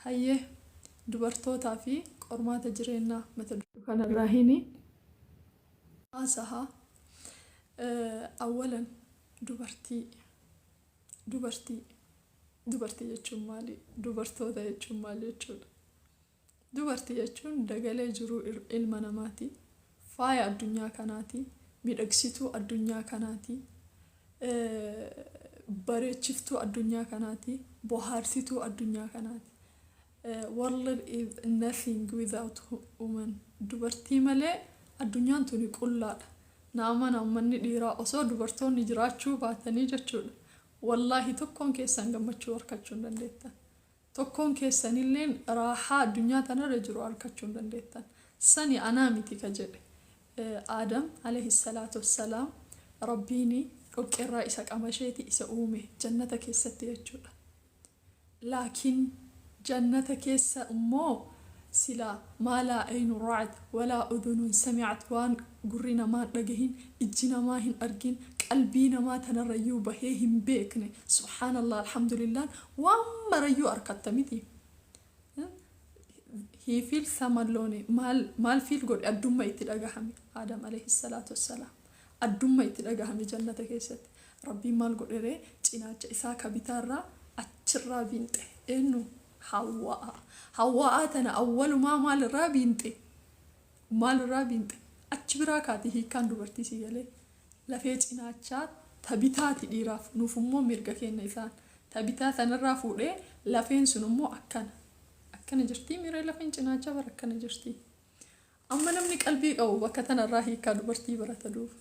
Hayyee, dubartootaa fi qormaata jireenyaa mata duree kanarraa hini haasaha. Awwalan, dubartii, dubartii, dubartii jechuun maali? Dubartoota jechuun maal jechuudha? Dubartii jechuun dagalee jiruu ilma namaati. Faaya addunyaa kanaati. Miidhagsituu addunyaa kanaati. Bareechiftuu addunyaa kanaati. Bohaarsituu addunyaa kanaati. World is nothing without woman. Dubartii malee addunyaan tuni qullaadha. Na amana, uummanni dhiiraa, osoo dubartoonni jiraachuu baatanii jechuudha. Wallaahi, tokkoon keessan gammachuu argachuu hin dandeettan. Tokkoon keessanilleen raahaa addunyaa tanarra jiru argachuu hin dandeettan. Sani anaa miti ka jedhe. Aadam alayhi salaatu wassalaam, Rabbiin dhoqqeerraa isa qamasheeti isa uume jannata keessatti jechuudha. Laakiin jannata keessa immoo sila ما لا عين رأت ولا أذن سمعت, waan gurri namaa hin dhagahin, ijji namaa hin argin, qalbii namaa tanarrayyuu bahee hin beekne, subhaanallah, alhamdulillah, waan marayyuu arkatta miti. He feel some alone. Maal maal feel godhe? Addumma itti dhagahame. Aadam alayhi salaatu wassalaam addumma itti dhagahame jannata keessatti. Rabbiin maal godheree? Cinaacha isaa kabitaarraa achirraa biinxe. Eenyu? Hawwaa. Hawwaa tana awwalumaa maalirraa biinxe? Maalirraa biinxe? Achi biraa kaati hiikkaan dubartii si galee. Lafee cinaachaa tabitaati dhiiraaf, nuuf immoo mirga kenna. Isaan tabitaa sanarraa fuudhee, lafeen sun immoo akkana akkana jirtii miree. Lafeen cinaachaa bara akkana jirtii. Amma namni qalbii qabu bakka tanarraa hiikkaa dubartii barata. Duuba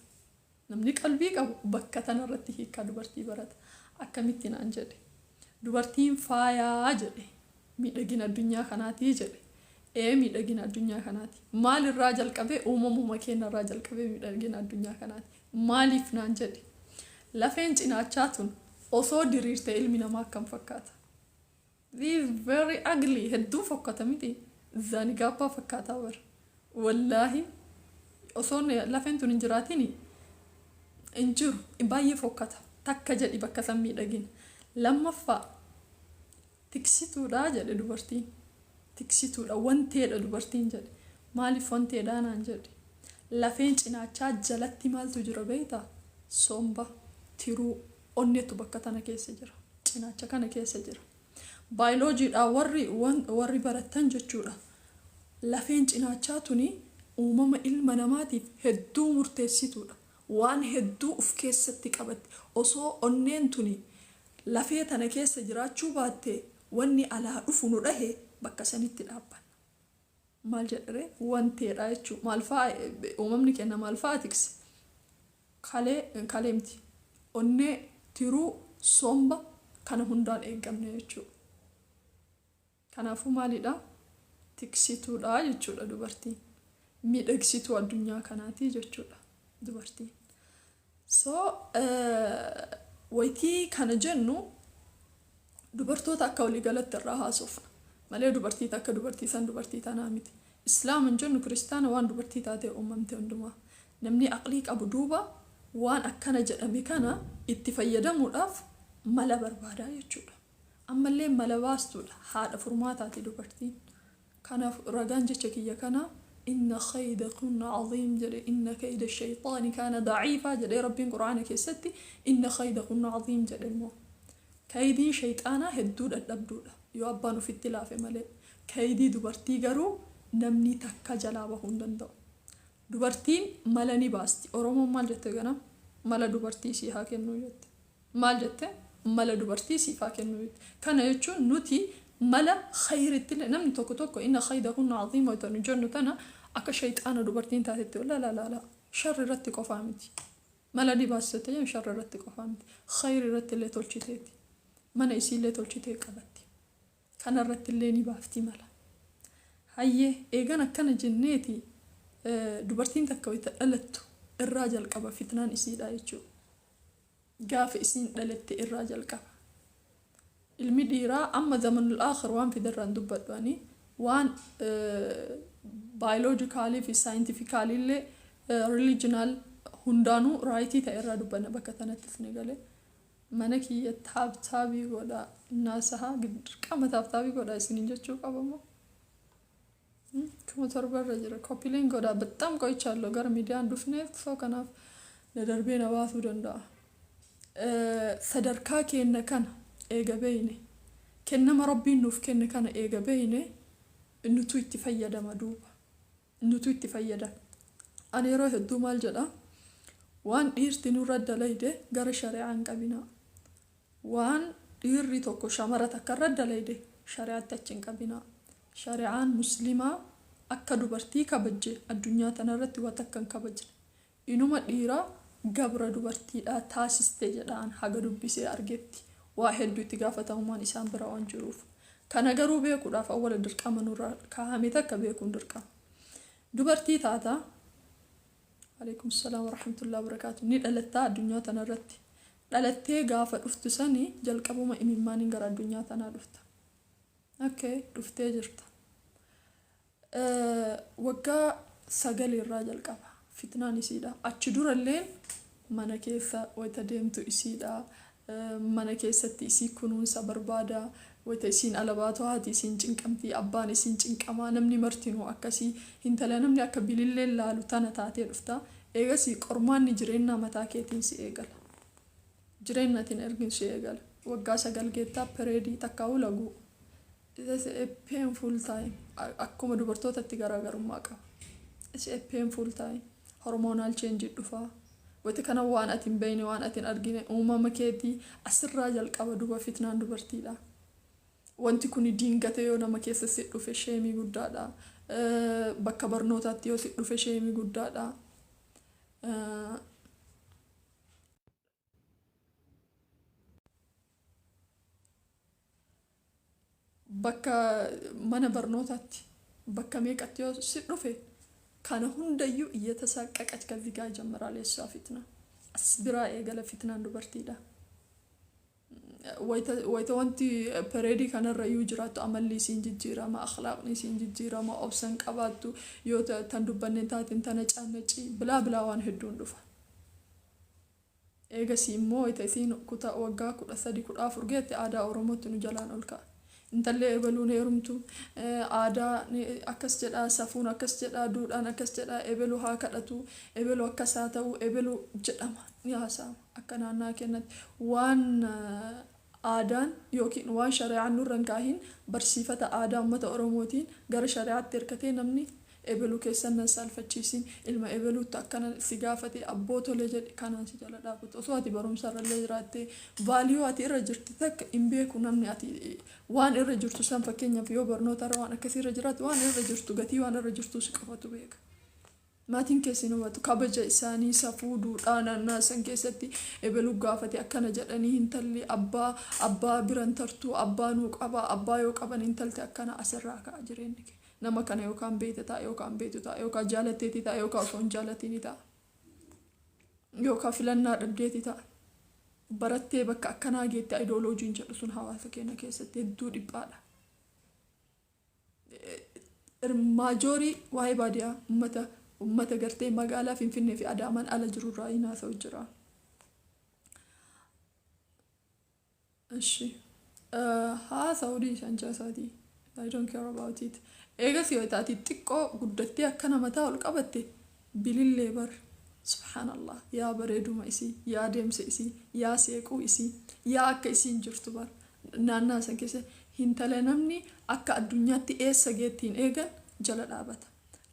namni qalbii qabu bakka tanarratti hiikkaa dubartii barata. Akkamitti naan jedhe. Dubartiin faayaa jedhe, miidhagina addunyaa kanaatii jedhe. Ee, miidhagina addunyaa kanaati. Maalirraa jalqabee? Uumamuma keenyarraa jalqabee miidhagina addunyaa kanaati. Maaliif naan jedhe. Lafeen cinaachaa tun osoo diriirte ilmi namaa akkam fakkaata? This is very ugly. Hedduu fokkata miti? Zaanigaappaa fakkaataa bara. Wallaahi, osoo lafeen tun hin jiraatin hin jiru, baay'ee fokkata. Takka jedhi, bakka san miidhagina. Lammaffaa, tiksituudha jedhe. Dubartiin tiksituudha, wanteedha dubartiin jedhe. Maaliif wanteedha naan jedhe. Lafeen cinaachaa jalatti maaltu jira beektaa? Somba, tiruu, onneetu bakka tana keessa jira, cinaacha kana keessa jira. Baayoloojiidhaan warri barattan jechuudha, lafeen cinaachaa tuni uumama ilma namaatiif hedduu murteessituudha. Waan hedduu uf keessatti qabatti. Osoo onneen tuni lafee tana keessa jiraachuu baatte, wanni alaa dhufu nu dhahe bakka sanitti dhaabbanna. Maal jedhare? Wanteedha jechuu. Maal fa'a uumamni kenna? Maal fa'a tikse? Kalee, kaleemti, onnee, tiruu, somba kana hundaan eeggamne jechuudha. Kanaafuu maalidha? Tiksituudha jechuudha dubartiin. Miidhagsituu addunyaa kanaatii jechuudha dubartiin. So wayitii kana jennu, dubartoota akka waliigalatti irraa haasofna malee dubartii takka, dubartii san, dubartii tanaa miti. Islaama hin jennu, kiristaana, waan dubartii taatee uumamte hundumaa. Namni aqlii qabu duuba waan akkana jedhame kana itti fayyadamuudhaaf mala barbaadaa jechuudha. Ammallee mala baastuudha, haadha furmaataati dubartiin. Kanaaf ragaan jecha kiyya kana "إن كيدكن عظيم" jedhe. "إن كيد الشيطان كان ضعيفا" jedhee Rabbiin Quraana keessatti. "إن كيدكن عظيم" jedhe immoo. Kaydiin shayxaanaa hedduu dadhabduudha yoo abbaan ofitti laafe malee. Kaydii dubartii garuu namni takka jalaa bahuu hin danda'u. Dubartiin mala ni baasti. Oromoon maal jette ganam? "Mala dubartii sii haa kennuu" jette. Maal jette? "Mala dubartii siif haa kennuu" jette. Kana jechuun nuti mala khayritti, namni tokko tokko "إن كيدكن عظيم" wayita nu jennu tana akka shayxaana dubartiin taatetti. La la la la, sharri irratti qofaa miti. Mala ni baasiste jennu, sharri irratti qofaa miti. Khayri irratti illee tolchiteeti. Mana isiillee tolchitee qabatti. Kana irratti illee ni baafti mala. Hayyee, eegan akkana jenneeti, dubartiin takka wayita dhalattu irraa jalqaba fitnaan isiidha jechuudha. Gaafa isiin dhalatte irraa jalqaba. Ilmi dhiiraa amma zamanul aakhir waan fidarraan dubbadhu ani, waan biologically fi scientifically illee religional hundaanuu right ta'e irraa dubbanna bakka tanattis ni galee. Mana kiyya tap tapii godhaa naasahaa, dirqama tap tapii godhaa isiniin jechuu qabamoo? 7,000 irra jira. Copy link godhaa. በጣም ቆይቻለሁ gara miidiyaan dhufneef, so kanaaf na darbee na baasuu danda'a. Sadarkaa kenna kana eega beeyne, kennama Rabbiin nuuf kenne kana eega beeyne, nutu itti fayyadama duuba. Nutu itti fayyadama. Ani yeroo hedduu maal jedha? Waan dhiirti nurra dalayde gara shari'aa hin qabinaa. Waan dhiirri tokko shamara takka irra dalayde shari'aatti achi hin qabinaa. Shari'aan Muslimaa akka dubartii kabajje addunyaa tanarratti waa takka hin kabajne. Inuma dhiiraa gabra dubartiidhaa taasiste jedhaan haga dubbisee argetti, waa hedduu itti gaafatamummaan isaan bira waan jiruuf. Kana garuu beekuudhaaf awwala dirqama nurra kaa'ame takka beekuun dirqama. Dubartii taataa, alaikum salaam warahmatullahi wabarakaatu, ni dhalattaa addunyaa tanarratti. Dhalattee gaafa dhuftu sanii jalqabuma imimmaaniin gara addunyaa tanaa dhufta. Okay, dhuftee jirta. Waggaa 9 irraa jalqaba fitnaan isiidha. Achi durallee mana keessa wayita deemtu isiidha. Mana keessatti isii kunuunsa barbaada. Wayita isiin ala baatu haati isiin cinqamtii, abbaan isiin cinqamaa, namni martinuu akkasii. Intala namni akka bililleen laalu tana taatee dhufta. Eegasii qormaanni jireenyaa mataa keetiin si eegala. Jireenyatiin ergin si eegala. Waggaa 9 geettaa, periodii takkaa'uu laguu. It is a painful time. Akkuma dubartootatti garaagarummaa qaba. It's a painful time. Hormonal change dhufaa. Wayita kana waan ati hin beekne, waan ati hin argine, uumama keetii asirraa jalqaba duba fitnaan dubartiidha. Wanti kun diingate yoo nama keessa si dhufe shameii guddaadha. Bakka barnootaatti yoo si dhufe shameii guddaadha. Bakka mana barnootaatti, bakka meeqatti yoo si dhufe, kana hundayyuu እየተሳቀቀች ከዚህ ጋር ይጀምራል የእሷ ፊትና። As biraa eegala fitnaan dubartiidha. Wayita wanti periodii kanarra iyyuu jiraattu amalli isiin jijjiirama, akhlaaqni isiin jijjiirama, obsan qabaattu, yoo tan dubbanne taatin tana caannacii bilaa bilaa waan hedduun dhufa. Eegasii immoo wayita isiin kutaa waggaa 13, 14 geette aadaa Oromootti nu jalaan ol ka'a. Intallee ebaluun heerumtu aadaa akkas jedhaa, safuun akkas jedhaa, duudhaan akkas jedhaa, ebelu haa kadhatu, ebelu akkas haa ta'u, ebelu jedhama, ni haasa'ama. Akka naannaa kennatti waan aadaan yookiin waan shari'aan nurra hin kaahin barsiifata aadaa uummata Oromootiin gara shari'aatti hirkatee namni ebeluu keessan nan saalfachiisin, ilma ebeluutti akkana si gaafate, abboo tole jedhe, kanaan si jala dhaabbatu. Osoo ati barumsa irrallee jiraattee value ati irra jirti takka hin beeku namni. Ati waan irra jirtu san, fakkeenyaaf yoo barnoota irra waan akkasii irra jiraatu, waan irra jirtu, gatii waan irra jirtu si qofatu beeka. Maatiin keessi hin hubatu. Kabaja isaanii, safuu, duudhaa naannaa san keessatti ebeluu gaafate akkana jedhanii, intalli abbaa biran tartuu, abbaa nuu qaba, abbaa yoo qaban intalti akkana. Asirraa ka'a jireenyi kee. Nama kana yookaan beekte ta'a, yookaan beektu ta'a, yookaan jaalatteeti ta'a, yookaan osoo hin jaalatini ta'a, yookaan filannaa dhabdeeti ta'a. Barattee bakka akkanaa geette ideologyn jedhu sun hawaasa keenya keessatti hedduu dhiphaadha. Majority waa'ee baadiyaa, ummata gartee magaalaa Finfinnee fi Adaamaan ala jirurraa hin haasa'u jira. እሺ haasa'uu dhiisan isaatii. I don't care about it. Eegas yoo taati xiqqoo guddattee akkana mataa ol qabatte, bilillee bar, subhaanallah, yaa bareeduma isii, yaa deemsa isii, yaa seequu isii, yaa akka isiin jirtu bar, naannaa san keessa hintala namni akka addunyaatti eessa geettiin eegan jala dhaabata.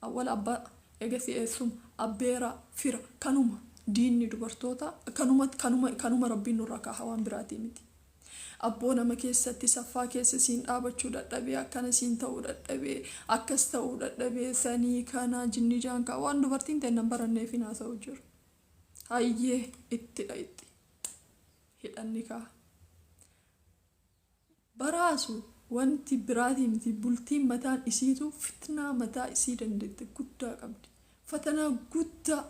Awwala abbaa, eegasii eessuma, abbeera, fira, kanuma diinni dubartoota kanuma, kanuma, kanuma. Rabbiin nurraa kaaha, waan biraatii miti. Abboo nama keessatti saffaa keessa siin dhaabachuu dadhabee, akkana siin ta'uu dadhabee, akkas ta'uu dadhabee, sanii kana jinni jaankaa waan dubartiin ta'e nan baranneef hin haasa'u jiru. Hayyee, itti dha'itti hidhanni kaa. Baraasu wanti biraatii miti, bultiin mataan isiitu fitnaa mataa isii dandeette guddaa qabdi. Fatanaa guddaa,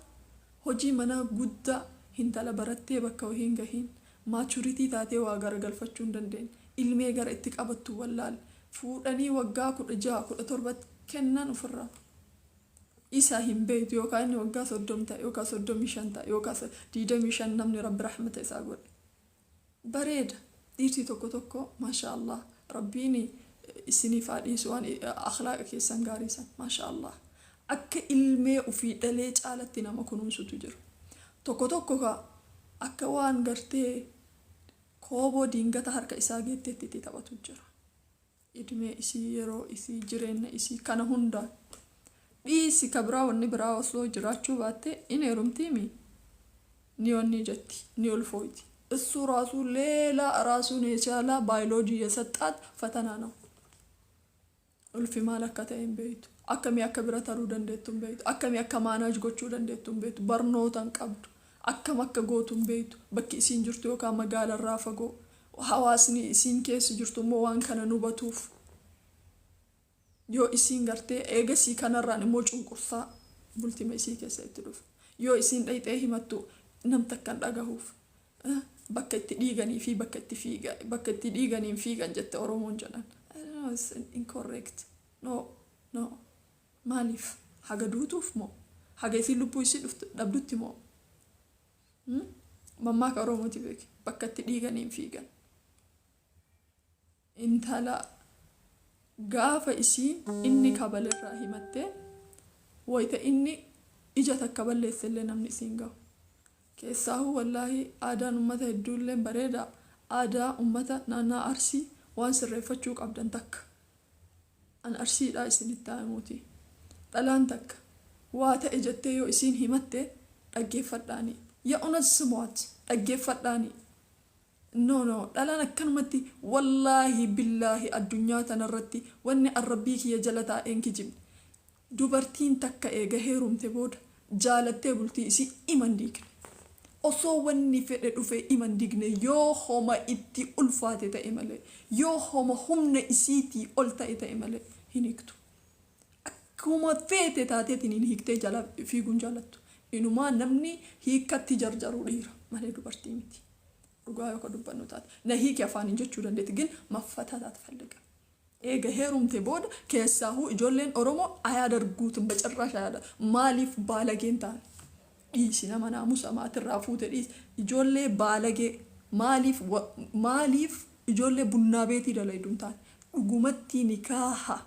hojii manaa guddaa, intala barattee bakka hin gahin, maturity taatee waa garagalfachuu hin dandeenye, ilmee gara itti qabattu wallaale, fuudhanii waggaa 16, 17tti kennan ofirraa. Isa hin beektu, yookaan inni waggaa 30 ta'a, yookaan 35 ta'a, yookaan 25, namni Rabbi rahmata isaa godhe. Bareeda. Dhiirti tokko tokko, maasha Allah, Rabbiin isiniif haa dhiisu waan akhlaaqa keessan gaarii san, maasha Allah. Akka ilmee ofii dhalee caalatti nama kunuunsutu jira. Tokko tokko ka akka waan gartee kooboo diingata harka isaa geetteetti itti taphatu jira. Idmee isii, yeroo isii, jireenya isii kana hundaan. Dhiisi ka biraa, wanni biraa osoo jiraachuu baatte in heerumtiimi ni wanni jetti ni ulfooyti. እሱ ራሱ ሌላ ራሱን የቻለ ባዮሎጂ የሰጣት ፈተና ነው። Ulfi maal akka ta'e hin beektu. Akkamii akka bira taruu dandeettu hin beektu. Akkamii akka manage gochuu dandeettu hin beektu. Barnoota hin qabdu. Akkam akka gootu hin beektu. Bakki isiin jirtu yookaan magaalarraa fagoo. Hawaasni isiin keessa jirtu immoo waan kana nu hubatuuf. Yoo isiin gartee eegasii kanarraan immoo cunqursaa bultima isii keessa itti dhufu. Yoo isiin dhayxee himattu nam takka hin dhagahuuf. Bakka itti dhiiganii fi bakka itti fiigan, bakka itti dhiiganiin fiigan jette Oromoon jedhan. No, it's incorrect. No, no. Maaliif? Haga duutuuf moo? Haga isiin lubbuu isii dhuftu dhabdutti moo? Mammaaka Oromooti beeki. Bakka itti dhiiganiin fiigan. Intala gaafa isiin inni kabalirraa himattee wayita inni ija takka balleessellee namni isiin gahu. Keessaahuu wallaahi aadaan uummata hedduullee bareeda. Aadaa uummata naannaa Arsii waan sirreeffachuu qabdan takka. An Arsiidhaa isinitti himuuti. Dhalaan takka waa ta'e jettee yoo isiin himatte dhaggeeffadhaani. የእውነት ስሟት, dhaggeeffadhaani. No, no, dhalaan akkanumatti, wallaahi billaahi, addunyaa tanarratti wanni arrabbii kiyya jala taa'een kijibne. Dubartiin takka eega heerumte booda jaalattee bultii isii iman diigne. Osoo wanni fedhe dhufe iman diigne, yoo homa itti ulfaate ta'e malee, yoo homa humna isiitii ol ta'e ta'e malee hin hiiktu. Akkuma feete taateetiin hin hiiktee jala fiiguun jaalattu. Inumaa namni hiikkatti jarjaruu dhiira malee dubartii miti. Dhugaa yoo ka dubbannu taate. Na hiiki afaaniin jechuu dandeetti gin maffatataa ፈልጋ. Eega heerumte booda keessaahuu ijoolleen Oromoo አያደርጉትም, በጭራሽ አያደ maaliif baalageen ta'an dhiisi, nama naamusa maatirraa fuute dhiisi, ijoollee baalagee maaliif, maaliif ijoollee bunnaa beetii dalayduun ta'an dhugumatti nikaaha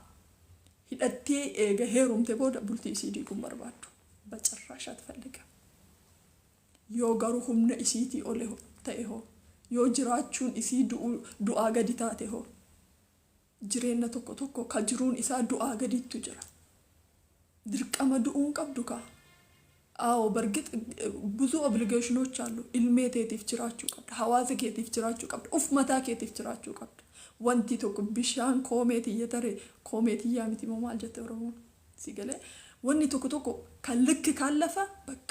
hidhattee eega heerumte booda bultii isii diiguun barbaaddu, በጭራሽ አትፈልግም. Yoo garuu humna isiitii ole ta'e hoo, yoo jiraachuun isii du'aa gadi taate hoo? Jireenya tokko tokko ka jiruun isaa du'aa gadittu jira. Dirqama du'uun qabdu kaa. አዎ, በእርግጥ ብዙ obligation ኦች አሉ። Ilmee teetiif jiraachuu qabda, hawaasa keetiif jiraachuu qabda, uf mataa keetiif jiraachuu qabda. Wanti tokko bishaan koomee tiyya tare koomee tiyyaa miti moo maal jette Oromoon? Si galee, wanni tokko tokko kan ልክ ካለፈ በቃ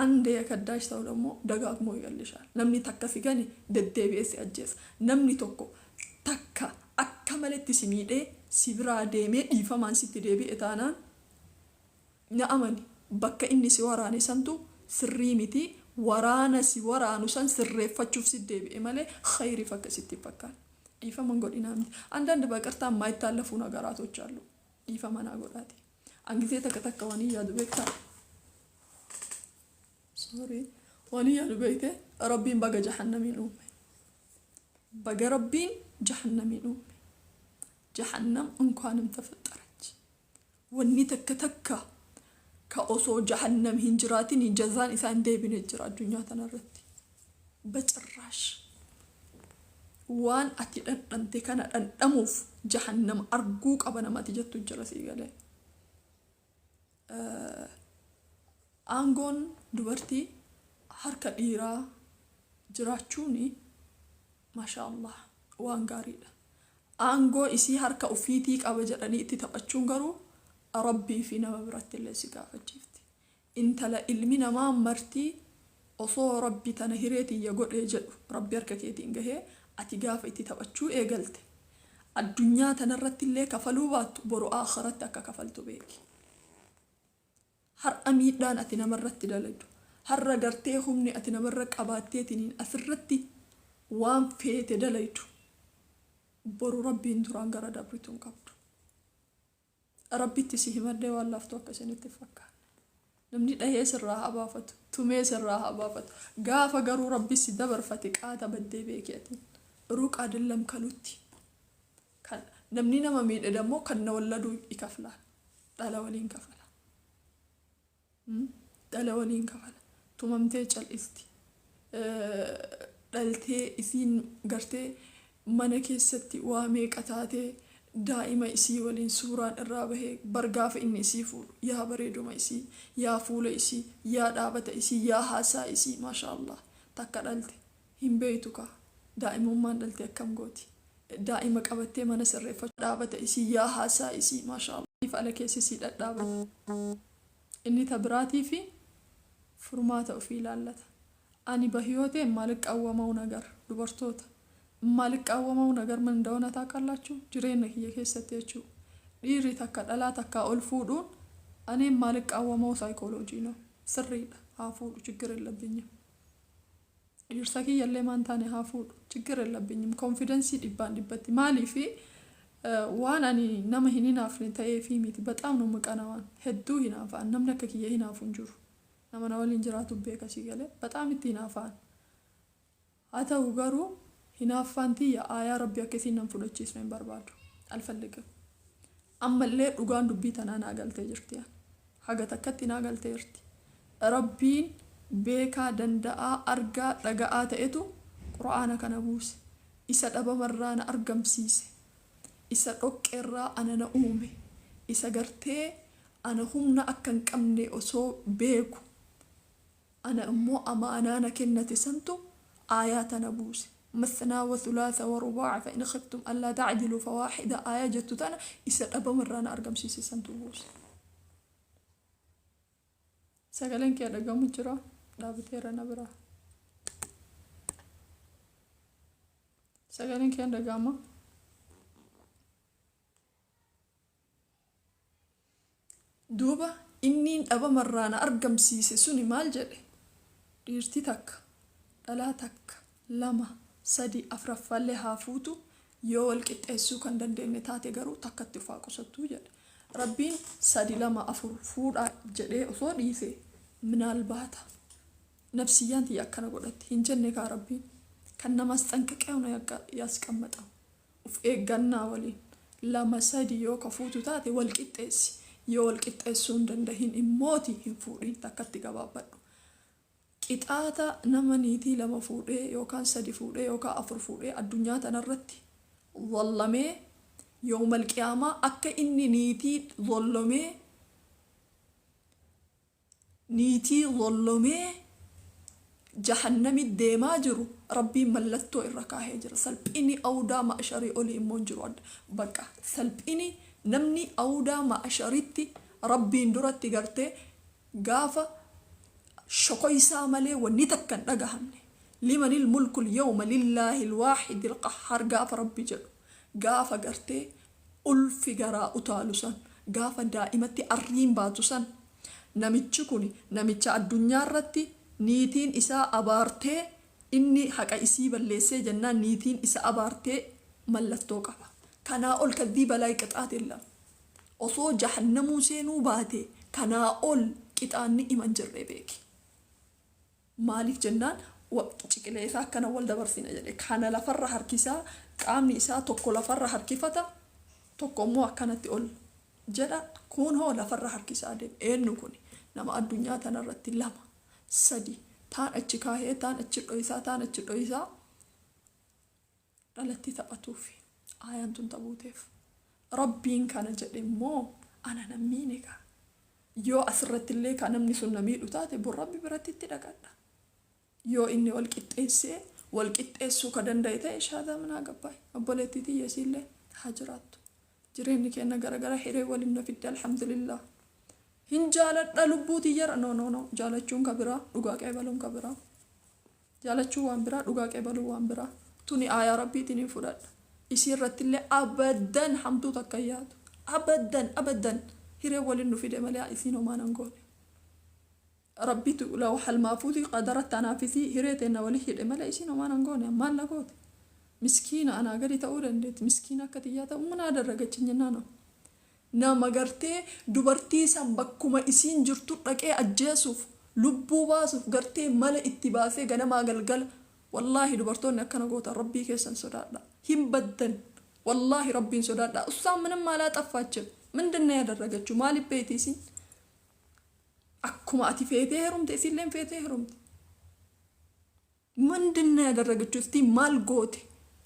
አንዴ የከዳሽ ሰው ደግሞ ደጋግሞ ይገልሻል። Namni takka si gane deddeebi'ee si ajjeesa. Namni tokko takka akka maletti si miidhee si biraa deemee dhiifamaan sitti deebi'e taanaan, na amani, bakka inni si waraane santu sirrii miti, waraana si waraanu san sirreeffachuuf si deebi'e malee khayriif akka sitti fakkaata. Dhiifama hin godhinaa miti. አንዳንድ በይቅርታ የማይታለፉ ነገራቶች አሉ። Dhiifama naa godhaati. An gisee takka takka waan yaadu beektaa? Sorry. Waan yaadu beekte, Rabbiin baga jahannamiin uume. Baga Rabbiin jahannamiin uume. Jahannam እንኳንም ተፈጠረች. Wanni takka takka ka osoo jahannam hin jiraatin jazaan isaa hin deebine jira addunyaa tanarratti. በጭራሽ. Waan ati dhandhamte kana dhandhamuuf jahannam arguu qaba namati jettu jira, sii galee. Aangoon dubartii harka dhiiraa jiraachuuni, maasha Allah, waan gaariidha. Aangoo isii harka ofiitii qaba jedhanii itti taphachuun garuu Rabbii fi nama biratti illee si gaafachiifti. Intala ilmi namaa martii osoo Rabbi tana hireetiyya godhee jedhu Rabbi harka keetiin gahee ati gaafa itti taphachuu eegalte, addunyaa tanarratti illee kafaluu baattu boru aakhiratti akka kafaltu beeki. Har'a miidhaan ati namarratti dalagdu, har'a gartee humni ati namarra qabaatteetiniin asirratti waan feete dalaydu, boru Rabbiin duraan gara dabritu hin qabdu. Rabbitti si himadhee waan laaftu akka isinitti fakkaanne. Namni dhahee sirraa haa baafatu, tumee sirraa haa baafatu. Gaafa garuu Rabbi si dabarfate qaata baddee beeki atiin. ሩቅ አይደለም kalutti. Kan namni nama miidhe dammoo kan na walladuu ikaflaa. Dhala waliin kafala. Dhala waliin kafala. Tumamtee cal'isti. Dhaltee isiin gartee mana keessatti waa meeqa taatee, daa'ima isii waliin suuraan irraa bahee bar. Gaafa inni isii fuudhu, yaa bareeduma isii, yaa fuula isii, yaa dhaabata isii, yaa haasaa isii, maasha Allah. Takka dhalte hin beeytu kaa, daa'imummaan dhalte akkam gooti? Daa'ima qabattee mana sirreeffachuu, dhaabata isii, yaa haasaa isii, maasha Allah, ala keessa isii dhadhaabata. Inni ta biraatii fi furmaata ofii ilaallata. Ani በህይወቴ የማልቃወመው ነገር፣ dubartoota, የማልቃወመው ነገር ምን እንደሆነ ታውቃላችሁ? Jireenya kiyya keessatti jechuu, dhiirri takka dhalaa takkaa ol fuudhuun እኔ የማልቃወመው ሳይኮሎጂ ነው። Sirriidha, haa fuudhu, ችግር የለብኝም። Dhiirsa kiyyallee maan taane haa fuudhu, ችግር የለብኝም። Confidence dhibbaan dhibbatti. Maaliifi waan ani nama hin hinaafne ta'eefi miti. በጣም ነው ምቀናዋን hedduu hinaafaan. Namni akka kiyya hinaafu hin jiru. Nama na waliin jiraatu beeka, si galee, በጣም itti hinaafaan. Haa ta'u garuu hinaaffaan tiyya aayaa Rabbi akka isiin nan fudhachiisne hin barbaadu, አልፈልግም. Ammallee dhugaan dubbii tanaa naa galtee jirti, haga takkatti naa galtee jirti. Rabbiin beekaa, danda'aa, argaa, dhaga'aa ta'etu Qura'aana kana buuse. Isa dhabamarraa na argamsiise, isa dhoqqeerraa ana na uume, isa gartee ana humna akka hin qabne osoo beeku ana immoo amaanaa na kennate santu aayaa tana buuse. مثنى وثلاث ورباع فإن خفتم ألا تعدلوا فواحدة aayaa jettu tana isa dhabamarraa na argamsiise santu buuse. Sagaleen kee dhagamu jira, dhaabateera na biraa. Sagaleen kee dhagama. Duuba inniin dhabamarraa na argamsiise suni maal jedhe? Dhiirti takka dhalaa takka, lama, sadi, afraffaallee haa fuutu, yoo wal qixxeessuu kan dandeenye taate garuu takkatti ufaa qusattuu jedhe Rabbiin. Sadi, lama, afur fuudhaa jedhee osoo dhiise, minaalbaata nafsiyyaan tiyya akkana godhatti hin jenne kaa. Rabbiin kan namas ጠንቅቀው ነው ያስቀመጠው። Uf eeggannaa waliin lama sadi yoo ka fuutu taate wal qixxeessi. Yoo wal qixxeessuu hin dandahin immooti hin fuudhin, takkatti gabaabbadhu. Qixaata nama niitii lama fuudhee yookaan sadi fuudhee yookaan afur fuudhee addunyaa tanarratti zallamee, yoomal qiyaamaa akka inni niitii zollomee jahannami deemaa jiru Rabbiin mallattoo irra kaahee jira. Salphini awdaa ma'asharii olii immoo hin jiru. Bakka salphini namni awdaa ma'asharitti Rabbiin duratti gartee gaafa shokoysaa malee wanni takka hin dhagahamne, لمن الملك اليوم لله الواحد القهار gaafa Rabbi jedhu, gaafa gartee ulfi garaa utaalu san, gaafa daa'imatti arriin baatu san, namichi kun namicha addunyaa irratti niitiin isaa abaartee, inni haqa isii balleessee jennaan niitiin isa abaartee mallattoo qaba. Kanaa ol ከዚህ በላይ ቅጣት የለም. Osoo jahannamuu seenuu baate kanaa ol qixaanni iman jirre beeki. Maaliif jennaan, ciqilee isaa akkana wal dabarsina jedhe. Kana lafarra harkisaa, qaamni isaa tokko lafarra harkifata, tokko immoo akkanatti ol jedha. Kun hoo lafarra harkisaa deema. Eenyu kun? Nama addunyaa tanarratti lama, sadi taan achi kaahee, taan achi dho'isaa, taan achi dho'isaa dhalatti taphatuufi aayaan tun tabuuteef. Rabbiin kana jedhe immoo ana nammiine kaa. Yoo asirratti illee kan namni sun na miidhu taate, bor Rabbi biratti itti dhaqadha. Yoo inni wal qixxeessee, wal qixxeessuu ka danda'e ta'e, shaadaa minaa gabbaay, obboleettii tiyya isiillee haa jiraattu. Jireenyi keenya garagara, hiree waliin na fidde, alhamdulillah. Hin jaaladha lubbuu tiyyara, no, no, no. Jaalachuun ka biraa, dhugaa qeebaluun ka biraa. Jaalachuu waan biraa, dhugaa qeebaluu waan biraa. Tuni aayaa Rabbiitiin hin fudhadha. Isii irratti illee abadan hamtuu takka hin yaadu. Abadan, abadan. Hiree waliin nu fide malee isiin homaa nan goone. Rabbitu lawhal maafuutii qadaratti anaafisii hiree teenna walii hidhe malee isiin homaa nan goone. Maal na goote? Miskiina anaa gadi ta'uu dandeetti. Miskiina akka xiyyaa ta'u mana adarragachin jennaan. Nama gartee dubartii san bakkuma isiin jirtu dhaqee ajjeesuuf, lubbuu baasuuf gartee mala itti baasee ganamaa galgala. Wallaahi, dubartoonni akkana gootan, Rabbii keessan sodaadha. Hin baddan. Wallaahi, Rabbiin sodaadha. እሷ ምንም አላጠፋችም። ምንድን ነው ያደረገችው? Maaliif beeti isiin? Akkuma ati feetee heerumte isiilleen feetee heerumte. ምንድን ነው ያደረገችው? እስቲ maal goote?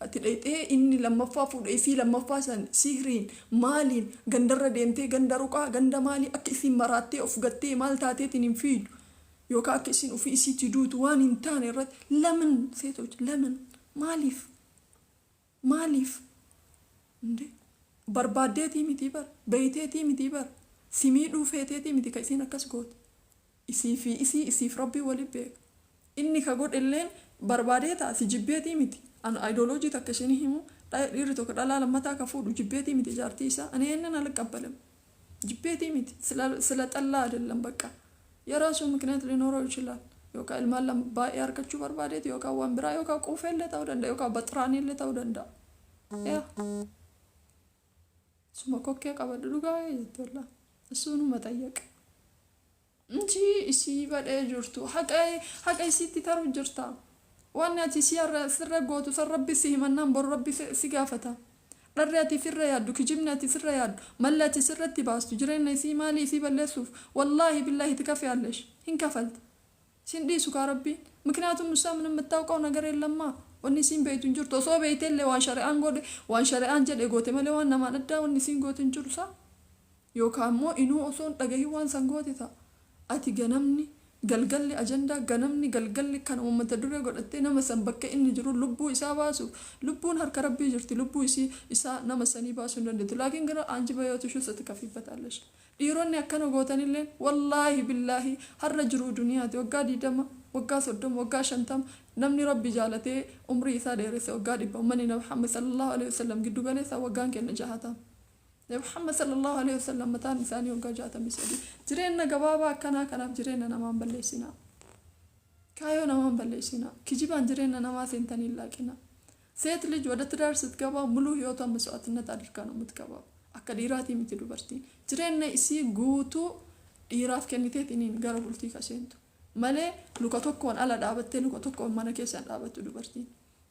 Ati dhayxee inni lammaffaa fuudhe, isii lammaffaa san sihriin maaliin gandarra deemtee, ganda ruqaa, ganda maalii, akka isiin maraattee of gattee maal taateetiin hin fiidu yookaan akka isiin ofii isiitti duutu waan hin taane irratti. ለምን ሴቶች ለምን? Maaliif, maaliif እንዴ? Barbaaddeetii miti bar, beeyteetii miti bar, si miidhuu feeteetii miti ka isiin akkas goote. Isii fi isii, isiif Rabbii waliin beeka. Inni ka godhe illeen barbaadee ta'a, si jibbeetii miti. An ideology takka isin himu: dhiirri tokko dhalaa lammataa ka fuudhu jibbeetii miti jaartii isaa. Ani ይሄንን አልቀበልም። Jibbeetii miti, ስለ ጠላ አይደለም። በቃ የራሱ ምክንያት ሊኖረው ይችላል። Yookaan ilmaan lama baay'ee argachuu barbaadeeti, yookaan waan biraa, yookaan quufeellee ta'uu danda'a, yookaan baxiraaniillee ta'uu danda'a. Yaa suma kokkee qabadhu dhugaa jettolla እሱኑ መጠየቅ እንጂ isii badhee jirtu haqa isiitti taru jirta. Waan ati si sirra gootu san Rabbi si himannaan boru Rabbi si gaafata. Dharri ati sirra yaaddu, kijibni ati sirra yaaddu, malli ati sirratti baastu, jireenya isii maalii isii balleessuuf, wallaahi billaahi ትከፍያለሽ፣ hin kafalta. Sin dhiisu kaa Rabbiin. ምክንያቱም እሷ ምንም የምታውቀው ነገር የለማ። Wanni isiin beeytu hin jirtu. Osoo beeytellee waan shari'aan godhe, waan shari'aan jedhe goote malee waan namaan addaa wanni isiin goote hin jiru saa. Yookaan immoo inuu osoo hin dhagahin waan san goote ta'a. Ati ganamni galgalli ajandaa, ganamni galgalli kan uummata duree godhattee nama san bakka inni jiru lubbuu isaa baasuuf. Lubbuun harka Rabbii jirti. Lubbuu isii isaa nama sanii baasuu hin dandeettu. Laakiin gara አንቺ በህይወትሽ ውስጥ ትከፊበታለሽ። Dhiironni akkana gootanillee, wallaahi billaahi, har'a jiruu duniyaati. Waggaa 20, waggaa 30, waggaa 50, namni Rabbi jaalatee umrii isaa dheeresse waggaa 100. Ummanni Nabi Muhammad sallallahu alaihi wasallam giddu galeessa waggaan kenna 60. Nabi Muhammad sallallahu alaihi wasallam mataan isaanii waggaa 63. Jireenya gabaabaa akkanaa kanaaf jireenya namaan balleessinaa, kaayoo namaan balleessinaa, kijibaan jireenya namaa seentanii hin laaqinaa. ሴት ልጅ ወደ ትዳር ስትገባ ሙሉ ህይወቷን መስዋዕትነት አድርጋ ነው የምትገባው። Akka dhiiraatii miti dubartiin. Jireenya isii guutuu dhiiraaf kenniteetiin gara bultii ka seentu malee luka tokkoon ala dhaabattee luka tokkoon mana keessan dhaabattu dubartiin.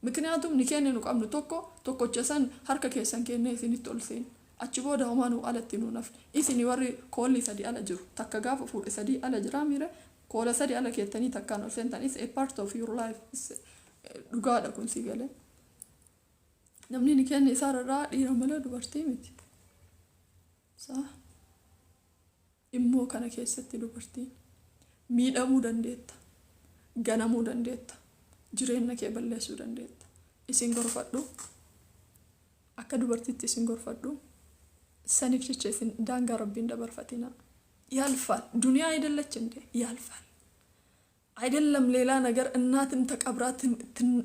ምክንያቱም ni kenne nu qabnu tokko tokkocha san harka keessan kennee isinitti ol seenu. Achi booda homaa nu alatti nu nafne. Isini warri koolli sadi ala jiru takka gaafa fuudhe sadii ala jiraa miire koola sadi ala keettanii takkaan ol seentan is a part of your life. Dhugaadha kun si galee. Namni ni kenne isaarraa dhiira malee dubartii miti. Saa immoo kana keessatti dubartiin miidhamuu dandeetta, ganamuu dandeetta, jireenya kee balleessuu dandeetta. Isin gorfadhu, akka dubartiitti isin gorfadhu. Saniif jecha isin daangaa Rabbiin dabarfatina. ያልፋል። ዱንያ አይደለች እንዴ? ያልፋል። አይደለም ሌላ ነገር እናትም ተቀብራ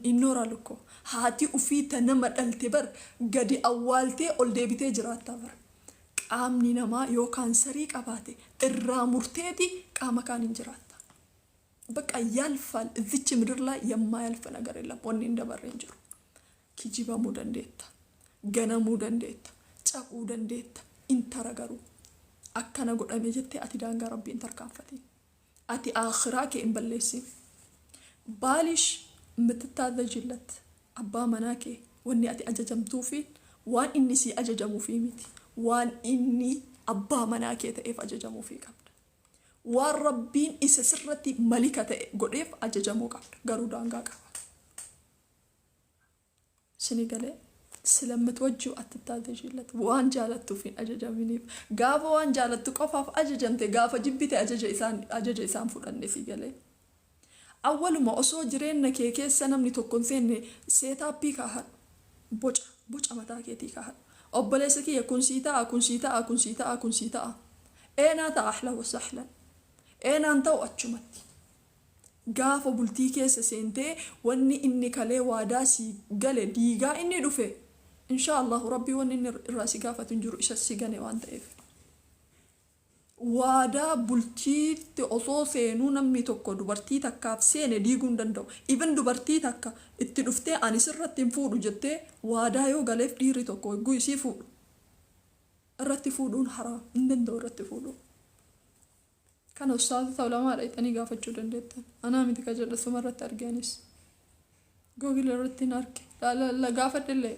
ይኖራል እኮ። Haati ufii ta nama dhalte bar gadi awwaaltee ol deebitee jiraattaa bar. Qaamni namaa yoo kaansarii qabaate irraa murteeti qaama kaan hin jiraatta. በቃ ያልፋል። እዚች ምድር ላይ የማያልፍ ነገር የለም። Wanni hin dabarre hin jiru. Kijibamuu dandeetta, ganamuu dandeetta, cabuu dandeetta. Intara garuu akkana godhame jettee ati daangaa Rabbiin tarkaanfatiin, ati aakhiraa kee hin balleessin. ባልሽ የምትታዘዥለት abbaa manaa kee wanni ati ajajamtuufi waan inni sii ajajamuufii miti, waan inni abbaa manaa kee ta'eef ajajamuufii qabda. Waan Rabbiin isa sirratti malika ta'e godheef ajajamuu qabda. Garuu daangaa qaba. Sini galee? ስለምትወጂው አትታዘዥለት። Waan jaalattuuf hin ajajaminiif. Gaafa waan jaalattu qofaaf ajajamte, gaafa jibbite ajaja isaan fudhanne. Si galee? Awwaluma osoo jireenya kee keessa namni tokko hin seenne setup kaahadhu. Boca mataa keetii kaahadhu. Obboleessa kiyya, kun sii ta'a, kun sii ta'a, kun sii ta'a, kun sii ta'a. Eenaa ta'a, ahlan wasahlan. Eenaan ta'u achumatti. Gaafa bultii keessa seentee wanni inni kalee waadaa sii gale diigaa inni dhufe, insha Allahu Rabbii wanni inni irraa si gaafatu hin jiru, isa si gane waan ta'eef. Waadaa bultiitti osoo seenuu namni tokko dubartii takkaaf seene diiguu hin danda'u. Even dubartii takka itti dhuftee ani sirratti hin fuudhu jettee waadaa yoo galeef dhiirri tokko hogguu isii fuudhu. Irratti fuudhuun haraam, hin danda'u irratti fuudhuu. Kana ustaazota ulamaa dhaqxanii gaafachuu dandeettan. Anaa miti ka jedhu, suma irratti argeenis. Google irratti hin arge. Gaafadhillee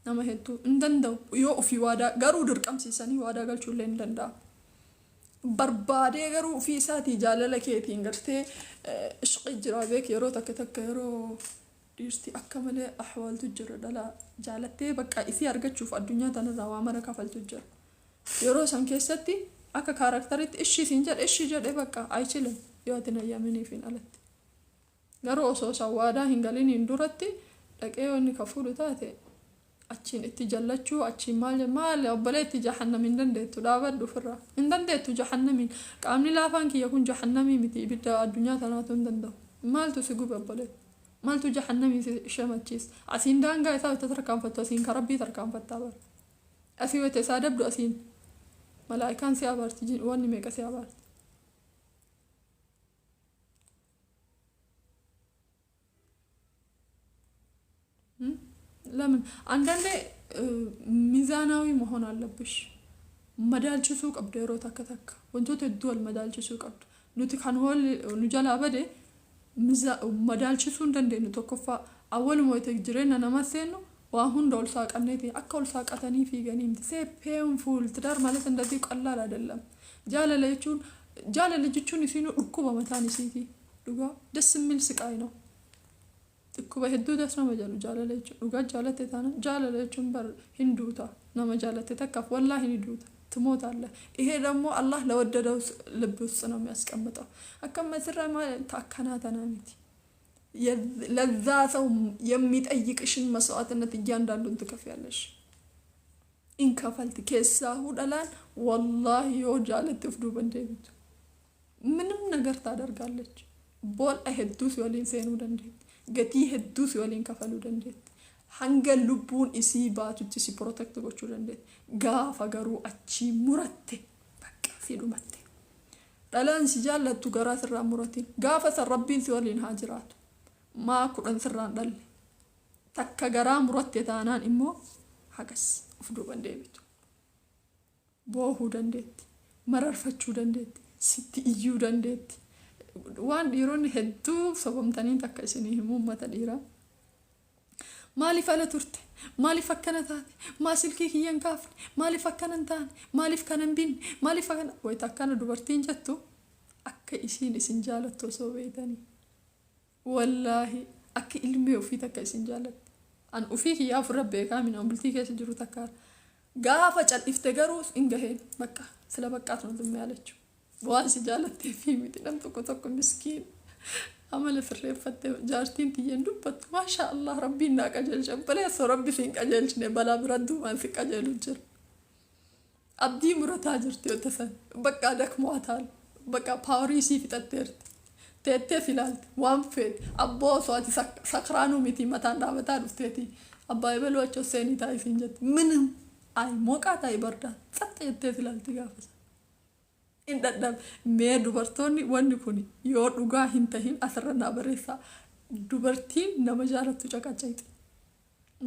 nama hedduu, hin danda'u. Yoo ofii waadaa garuu dirqamsiisanii waadaa galchuullee hin danda'a. Barbaadee garuu ofii isaatii jaalala keetiin gartee ishqi jira beek. Yeroo takka takka yeroo dhiirti akka malee ahwaaltu jira, dhala jaalattee bakka isii argachuuf addunyaa tanarraa waa mara kafaltu jira. Yeroo san keessatti akka characteritti ishii siin jedhe, ishii jedhe bakka aychilin yoo ati nayyaminiifiin alatti. Garuu osoo san waadaa hin galiniin duratti dhaqee yoo inni ka fuudhu taate, achiin itti jallachuu, achiin maal maal, obboleetti, jahannam hin dandeettu, dhaabadhu ofirraa. Hin dandeettu jahannamiin. Qaamni laafaan kiyya kun jahannamii miti, ibidda addunyaa tanaatu hin danda'u. Maaltu si gube, obboleetti? Maaltu jahannamii si shamachiisa? Asiin daangaa isaa itti tarkaanfattu, asiin ka Rabbii tarkaanfattaa bara. Asii wayita isaa dabdu, asiin malaa'ikaan si abaarti, wanni meeqa si abaarti. ለምን አንዳንዴ ሚዛናዊ መሆን አለብሽ። Madaalchisuu qabdu, yeroo takka takka wantoota hedduu wal madaalchisuu qabdu. Nuti kan wal nu jalaa bade madaalchisuu hin dandeenyu. Tokkoffaa, awwaluma wayita jireenya nama seennu waa hunda ol saaqanneeti akka ol saaqatanii fiiganii miti. It's painful. ትዳር ማለት እንደዚህ ቀላል አይደለም። Jaalala jechuun, jaalala jechuun isiinuu dhukkuba mataan isiiti. Dhugaa ደስ የሚል ስቃይ ነው። Dhukkuba hedduu das nama jedhu jaalala jechuun. Dhugaa jaalatte taana, jaalala jechuun bar hin duuta. Nama jaalatte takkaaf wallaahi ni duuta, ትሞታለህ። ይሄ ደግሞ አላህ ለወደደው ልብ ውስጥ ነው የሚያስቀምጠው። Akkama sirra akkanaa tanaa miti. ለዛ ሰው የሚጠይቅሽን መስዋዕትነት እያንዳንዱን ትከፍያለሽ። In kafalti. Keessaahuu dhalaan wallaahi yoo jaalatte of duuba hin deebitu. ምንም ነገር ታደርጋለች። Boolla hedduu si waliin seenuu dandeetti. Gatii hedduu si waliin kafaluu dandeetti. Hanga lubbuun isii baatutti si protect gochuu dandeetti. Gaafa garuu achii muratte, bakka si dhumatte. Dhalaan si jaallattu garaa sirraa muratiin. Gaafa san Rabbiin si waliin haa jiraatu. Maa 10 sirraan dhalle. Takka garaa muratte taanaan immoo hagas of duuban deebitu. Boohuu dandeetti. Mararfachuu dandeetti. Sitti iyyuu dandeetti. Waan dhiironni hedduu sobamtanii takka isinii himuu, uummata dhiiraa. Maaliif ala turte? Maaliif akkana taate? Maa silkii kiyya hin kaafne? Maaliif akkana hin taane? Maaliif kana hin binne? Maaliif akkana? Wayita akkana dubartiin jettu akka isiin isin jaalattu osoo beeytanii. Wallaahi akka ilmee ofii takka isin jaalatti. An ofii kiyyaa ofirra beekaa mina bultii keessa jiru takka. Gaafa cal'ifte garuu hin gaheen, bakka sila baqqaat ነው ዝም ያለችው። Waan si jaalatteefi miti. Nam tokko tokko miskiin amala sirreeffatte, jaartiin tiyyeen dubbattu, maashaa Allah, Rabbiin naa qajeelche. Baleessoo Rabbi siin qajeelchine, balaa bira duubaan si qajeelu jira. Abdii murataa jirti yoo tasan, bakka dakmoataan bakka powerii sii fixatteerti. Teetteef ilaalti waan feete. Abboo, osoo ati sakraanuu miti, mataan dhaabataa dhufteeti abbaa ebaluu achi ol seenii taa'ii siin jetti. ምንም አይ ሞቃት አይ bardaa tsaxxa jetteef ilaalti gaafa sana. In dhadhabe. Mee dubartoonni, wanni kun yoo dhugaa hin tahin asirra naa barreessaa. Dubartiin nama jaalattu caqacayti.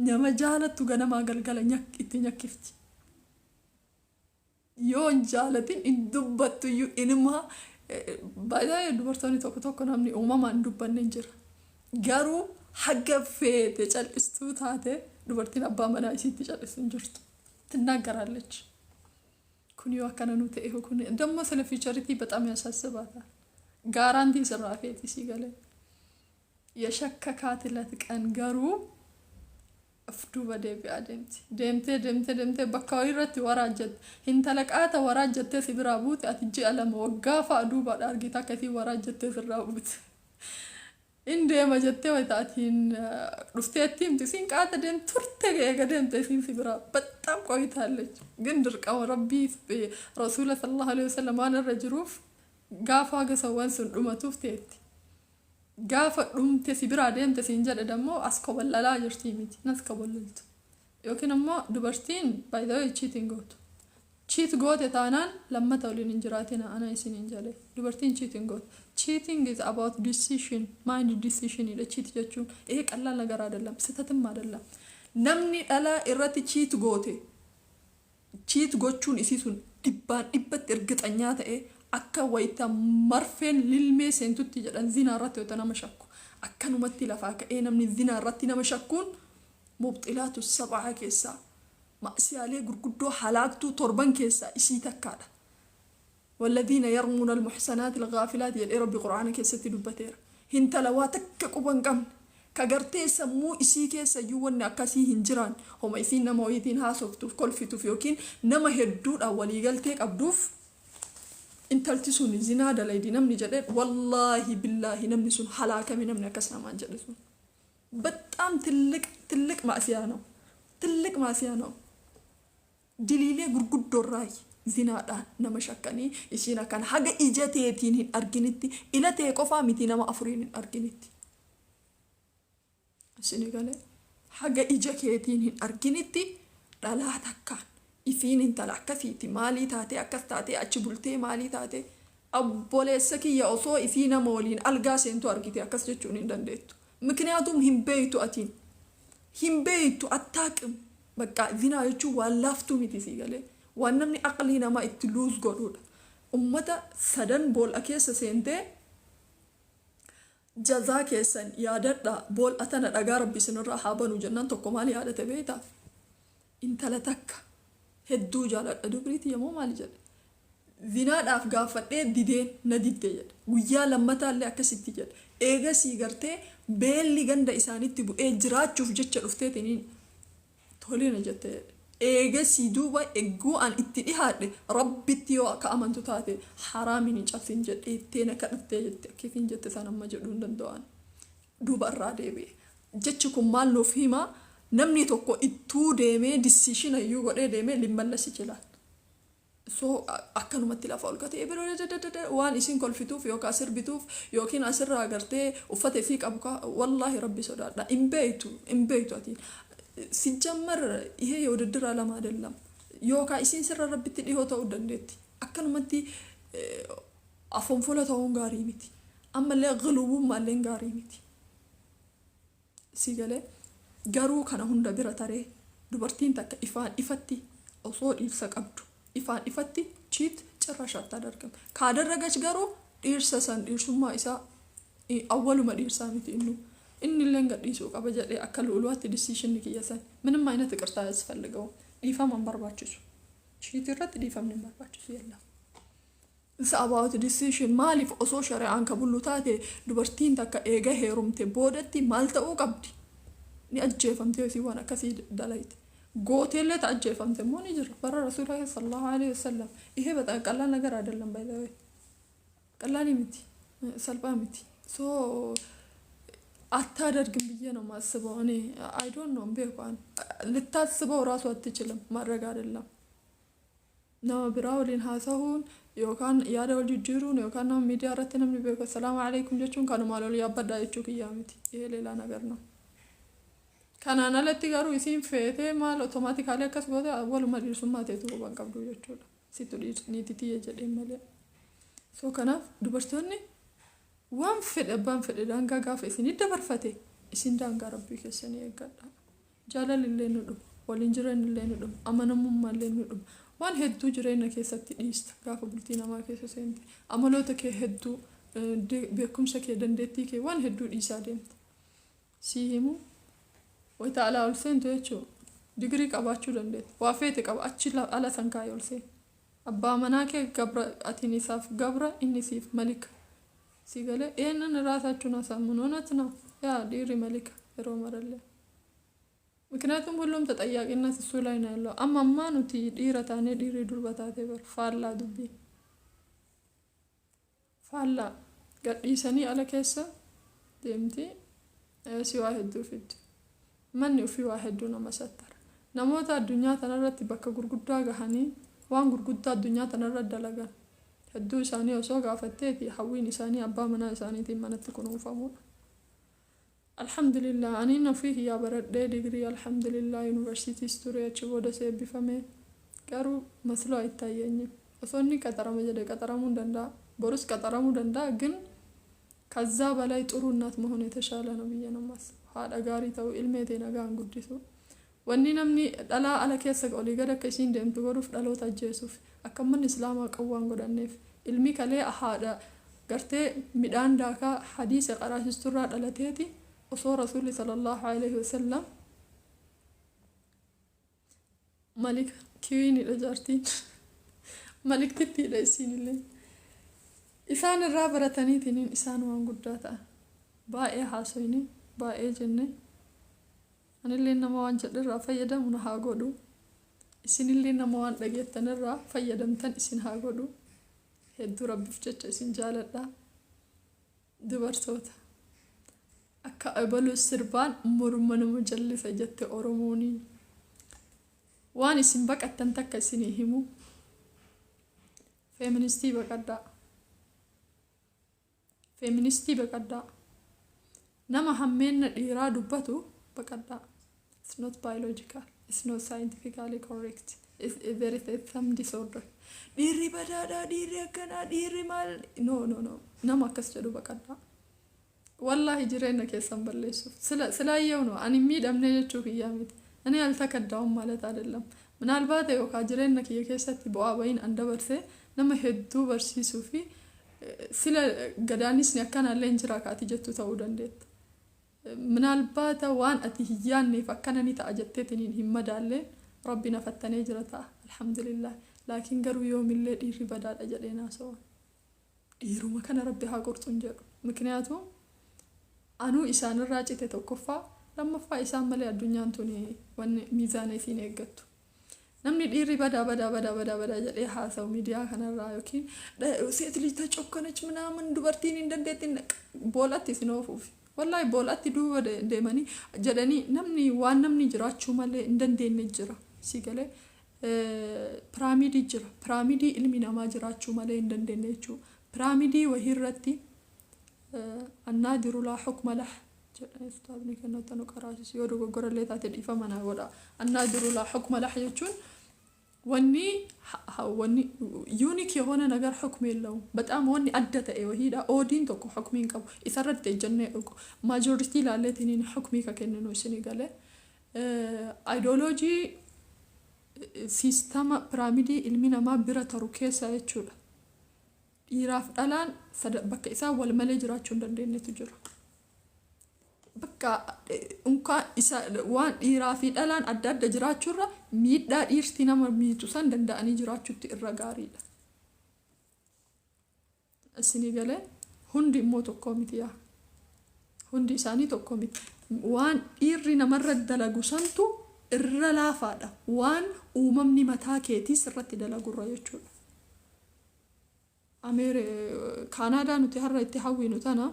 Nama jaalattu ganamaa galgala itti nyakkifti. Yoo hin jaalatin hin dubbattu iyyuu inumaa. Baay'ee dubartoonni tokko tokko namni uumamaan hin dubbanne hin jira. Garuu haga feete cal'istuu taate, dubartiin abbaa manaa isiitti cal'istu hin jirtu. ትናገራለች። Kun yoo akkana nu ta'e, kun ደግሞ ስለ futureitii በጣም ያሳስባታል። Guarantee sirraa feeti si galee. የሸከካት ዕለት ቀን garuu of duuba deebi'aa deemti. Deemtee deemtee deemtee bakka wayii irratti waraajjatte. Intala qaata waraajjattee si biraa buute, ati ji'a 2 waggaa fa'a duubaadha argita akkasii waraajjattee sirraa buute. In deema jettee wayita atiin dhufteetti himti, isiin qaata deem turte, eega deemte isiin si biraa በጣም ቆይታለች። ግን dirqama Rabbii Rasuula sallallahu alaihi wasallam waan irra jiruuf gaafa haga sawwan sun dhumatuuf teetti. Gaafa dhumte si biraa deemte siin jedhe dammoo as koballalaa jirtii miti, nas koballaltu. Yookiin ammoo dubartiin, by the way, cheating gootu. Cheat goote taanaan lammata waliin hin jiraatina, ana isin hin jedhe. Dubartiin cheating gootu. Cheating is about decision, mind decision dha cheat jechuun. ይሄ ቀላል ነገር አይደለም፣ ስህተትም አይደለም። Namni dhalaa irratti cheat goote Cheat gochuun isii sun dhibbaan dhibbatti ergixanyaa ta'e, akka wayita marfeen lilmee seentutti jedhan zinaa irratti yoo nama shakku, akkanumatti lafaa ka'ee namni zinaa irratti nama shakkuun mubxilaatu sab'aa keessaa, ma'siyaalee gurguddoo halaaktuu torban keessaa isii takkaadha. والذين يرمون المحصنات الغافلات jedhee Rabbi Qur'aana keessatti dubbateera. Hintala waa takka quba hin qabne, ka gartee sammuu isii keessa iyyuu wanni akkasii hin jiraan, homa isiin nama wayiitiin haasoftuuf, kolfituuf yookiin nama hedduudhaan waliigaltee qabduuf intalti sun zinaa dalaydi namni jedhe, wallaahi billaahi namni sun halaakame. Namni akkas namaan jedhe sun በጣም ትልቅ ትልቅ ማእሲያ ነው። ትልቅ ማእሲያ ነው። Diliilee gurguddoorraayi zinaadhaan nama shakkanii isiin akkan haga ija teetiin hin arginitti, ila tee qofaa miti, nama afuriin hin arginitti. Isin galee? Haga ija keetiin hin arginitti dhalaa takkaan isiin intala akkasiiti, maalii taatee, akkas taatee, achi bultee, maalii taatee, obboleessa kiyya, osoo isii nama waliin algaa seentu argite akkas jechuun hin dandeettu. ምክንያቱም hin beeytu, atiin hin beeytu, አታቅም. በቃ zinaa jechuun waan laaftuu miti, sii galee? Waan namni aqlii namaa itti lose godhuudha. Ummata sadan bool'a keessa seentee jazaa keessan yaadadha, bool'a tana dhagaa Rabbi isinirraa haa banu jennaan, tokko maal yaadate beeytaa? Intala takka hedduu jaaladha, dubriiti yemmuu maali jedhe, zinaadhaaf gaafadhee dideen, na didde jedhe. Guyyaa lammataallee akkasitti jedhe. Eegasii gartee beelli ganda isaanitti bu'ee jiraachuuf jecha dhufteetiniin tolina jette jedhe. Eegasii duuba egguu an itti dhihaadhe, Rabbitti yoo akka amantu taate haraamiin hin cabsin jedhe, ittee na kadhattee jette. Akkasiin jette san amma jedhuu hin danda'an, duuba irraa deebi'e. Jechi kun maal nuuf hima? Namni tokko ittuu deemee decision iyyuu godhee deemee ሊመለስ ይችላል. So akkanumatti lafa ol katee biroo waan isin kolfituuf yookaan sirbituuf yookiin asirraa agartee uffata ifii qabu, wallaahi Rabbi sodaadha. Hin beeytu, hin beeytu ati. ሲጀመር ይሄ የውድድር ዓላማ አይደለም. Yookaan isiin sirra Rabbitti dhihoo ta'uu dandeetti. Akkanumatti afoonfola ta'uun gaarii miti. Ammallee guluwwummaallee gaarii miti. Si galee? Garuu kana hunda bira taree dubartiin takka ifaan ifatti osoo dhiirsa qabdu ifaan ifatti cheat ጭራሽ አታደርግም. ካደረገች garuu dhiirsa san dhiirsummaa isaa awwaluma dhiirsaa miti, innu inni illee gadhiisuu qaba jedhee akka lu'uluwaatti decisionni kiyya san. ምንም አይነት ይቅርታ አያስፈልገውም. Dhiifama hin barbaachisu. Cheat irratti dhiifamni hin barbaachisu የለም. It's about decision. Maaliif osoo shari'aan ka bullu taate dubartiin takka eega heerumte boodatti maal ta'uu qabdi? Ni ajjeefamte isii waan akkasii dalayte. Gooteellee ta ajjeefamte immoo ni jira bara Rasuula صلى الله عليه وسلم. ይሄ በጣም ቀላል ነገር አይደለም, by the way. ቀላል miti, salphaa miti. So አታደርግም ብዬ ነው የማስበው እኔ። I don't know, beeku ልታስበው ራሱ አትችልም፣ ማድረግ አይደለም። Nama biraa waliin haasa'uun yookaan yaada wal jijjiiruun yookaan nama miidiyaa irratti namni beeku السلام عليكم jechuun kanumaan ol yaabbadhaa jechuu kiyyaa miti. ይሄ ሌላ ነገር ነው. Kanaan alatti garuu isiin feetee maal automatically akkas goote, waluma dhiirsummaa ta'etu quban qabdu jechuudha. Situ niitii tiyya jedheen malee. So kanaaf dubartoonni, waan fedhe abbaan fedhe daangaa gaafa isinii dabarfate, isin daangaa Rabbii keessanii eeggadha. Jaalalli illee nu dhuma, waliin jireenyi illee nu dhuma, amanamummaa illee nu dhuma. Waan hedduu jireenya keessatti dhiista gaafa bultii namaa keessa seente. Amaloota kee hedduu, beekumsa kee, dandeettii kee, waan hedduu dhiisaa deemta. Sii himuu wayita alaa ol seentu jechuun digirii qabaachuu dandeetta. Waa feete qaba, achi ala san kaayee ol seena. Abbaa manaa kee gabra, atiin isaaf gabra, inni siif malika. Si galee? ይህንን ራሳችሁን አሳምኑ። እውነት ነው፣ ያ dhiirri malika yeroo marallee. ምክንያቱም ሁሉም ተጠያቂነት እሱ ላይ ነው ያለው። Amma ammaa nuti dhiira taanee dhiirri durba taatee bar faallaa dubbii. Faallaa gadhiisanii ala keessa deemti, si waa hedduu fiddi. Manni ofii waa hedduu nama sattara. Namoota addunyaa tanarratti bakka gurguddaa gahanii waan gurguddaa addunyaa tanarra dalagan hedduu isaanii osoo gaafatteeti, hawwiin isaanii abbaa manaa isaaniitiin manatti kunuunfamuudha. Alhamdulillah, aniin ofii kiyyaa baradhee digirii, alhamdulillah, yuunivarsiitiis ture, achi booda eebbifame, garuu መስሎ አይታየኝም. Osoo inni qaxarama jedhe qaxaramuu danda'a, borus qaxaramuu danda'a, ግን ከዛ በላይ ጥሩ እናት መሆን የተሻለ ነው ብዬ ነው የማስበው። Haadha gaarii ta'uu, ilmee tee nagaan guddisuu. Wanni namni dhalaa ala keessa olii gad akka isiin deemtu godhuuf dhaloota ajjeesuuf, akka ummanni Islaamaa qawwaan godhanneef. Ilmi kalee haadha gartee midhaan daakaa hadiisa qaraasisturraa dhalateeti osoo Rasuulli sallallahu alaihi wasallam malika kiwiinidha, jaartiin maliktittiidha. Isiinillee isaan irraa barataniitiin isaan waan guddaa ta'an. Baay'ee haasoyne, baay'ee jenne. Anillee nama waan jedhe fayyadamu na haa godhu, isinillee nama waan dhageettan irraa fayyadamtan isin haa godhu. Hedduu Rabbiif jecha isin jaaladha. Dubartoota, akka ebaluu sirbaan morma nama jallisa jette Oromooniin. Waan isin baqattan takka isinii himu: feministii baqadhaa, feministii baqadhaa, nama hammeenna dhiiraa dubbatu baqadhaa. It's not biological, it's not scientifically correct. There is a some disorder. Dhiirri badaadhaa, dhiirri akkanaa, dhiirri maal, no, no, no. Nama akkas jedhu baqadhaa. Wallaahi, jireenya keessan balleessuuf silaayyuu ነው. Ani miidhamne jechuu kiyyaa miti, እኔ አልተከዳውም ማለት አይደለም። ምናልባት yookaan jireenya kiyya keessatti bu'aa bahiin an dabarse nama hedduu barsiisuu fi sila gadaanisni akkanallee hin jira kaati jettu ta'uu dandeetta. Minaalbaata waan ati hin yaanneef akkana ni ta'a jetteetiniin hin madaalleen Rabbi na fattanee jira ta'a, alhamdulillah. Laakiin garuu yoomillee dhiirri badaadha jedhee naasawa. Dhiiruma kana Rabbi haa qorxuun jedhu. Mikniyaatu anuu isaanirraa cite tokkoffaa, lammaffaa isaan malee addunyaan tuni wanni miizaana isiin eeggattu. Namni dhiirri badaa badaa badaa badaa badaa jedhee haasa'u miidiyaa kanarraa yookiin ሴት ልጅ ተጨቆነች ምናምን dubartiin hin dandeettin boolatti isin oofuuf, wallaahi, boolatti duuba deemanii jedhanii namni waan namni jiraachuu malee hin dandeenye jira. Si galee, piraamidii jira, piraamidii ilmi namaa jiraachuu malee hin dandeenye jechuudha. Piraamidii wahiirratti النادر لا حكم له jedha ustaazni kennota nu qaraasisu. Yoo dogoggorallee taate dhiifama naa godha. النادر لا حكم له jechuun wanni unique የሆነ ነገር حكم የለውም። በጣም wanni adda ta'e wahiidha. Oodiin tokko hukmii hin qabu. Isarratti ejjennee majority ilaalleetiniin hukmii ka kenninu, isinii galee. Ayidooloojii siistama piraamidii ilmi namaa bira taru keessa jechuudha. Dhiiraaf dhalaan bakka isaan wal malee jiraachuu hin dandeenyetu jira. Bakka unkaan isa waan dhiiraa fi dhalaan adda adda jiraachuurra miidhaa dhiirti nama miitu san danda'anii jiraachuutti irra gaariidha. Isinii galee, hundi immoo tokko miti yaa. Hundi isaanii tokko miti. Waan dhiirri namarra dalagu santu irra laafaadha. Waan uumamni mataa keetii sirratti dalagurra jechuudha. Kaanaadaa nuti har'a itti hawwinu tana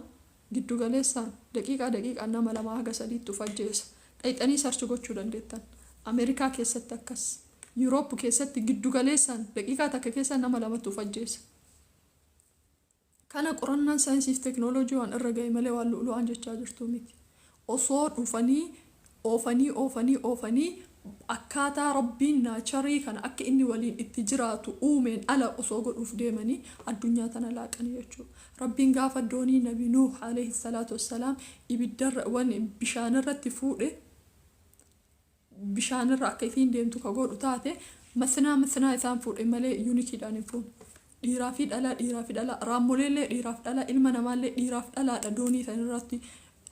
giddu galeessaan daqiiqaa daqiiqaan nama 2 haga 3tti uf ajjeesa. Dhayxanii search gochuu dandeettan. Ameerikaa keessatti akkas. Yuuroop keessatti giddu galeessaan daqiiqaa takka keessa nama lamatti uf ajjeesa. Kana qorannaan saayinsii fi teeknooloojii waan irra ga'e malee waan lu'ulu'aan jechaa jirtu miti. Osoo dhufanii oofanii oofanii oofanii akkaataa Rabbiin nature kana akka inni waliin itti jiraatu uumeen ala osoo godhuuf deemanii addunyaa tana laaqanii jechuudha. Rabbiin gaafa doonii Nabi Nuuh alayhi salaatu wassalaam ibiddarra waan bishaanirratti fuudhe, bishaanirra akka isiin deemtu ka godhu taate, masinaa masinaa isaan fuudhe malee uniqueiidhaan hin fuune. Dhiiraa fi dhalaa, dhiiraa fi dhalaa, raammoleellee dhiiraaf dhalaa, ilma namaallee dhiiraaf dhalaadha doonii sanirratti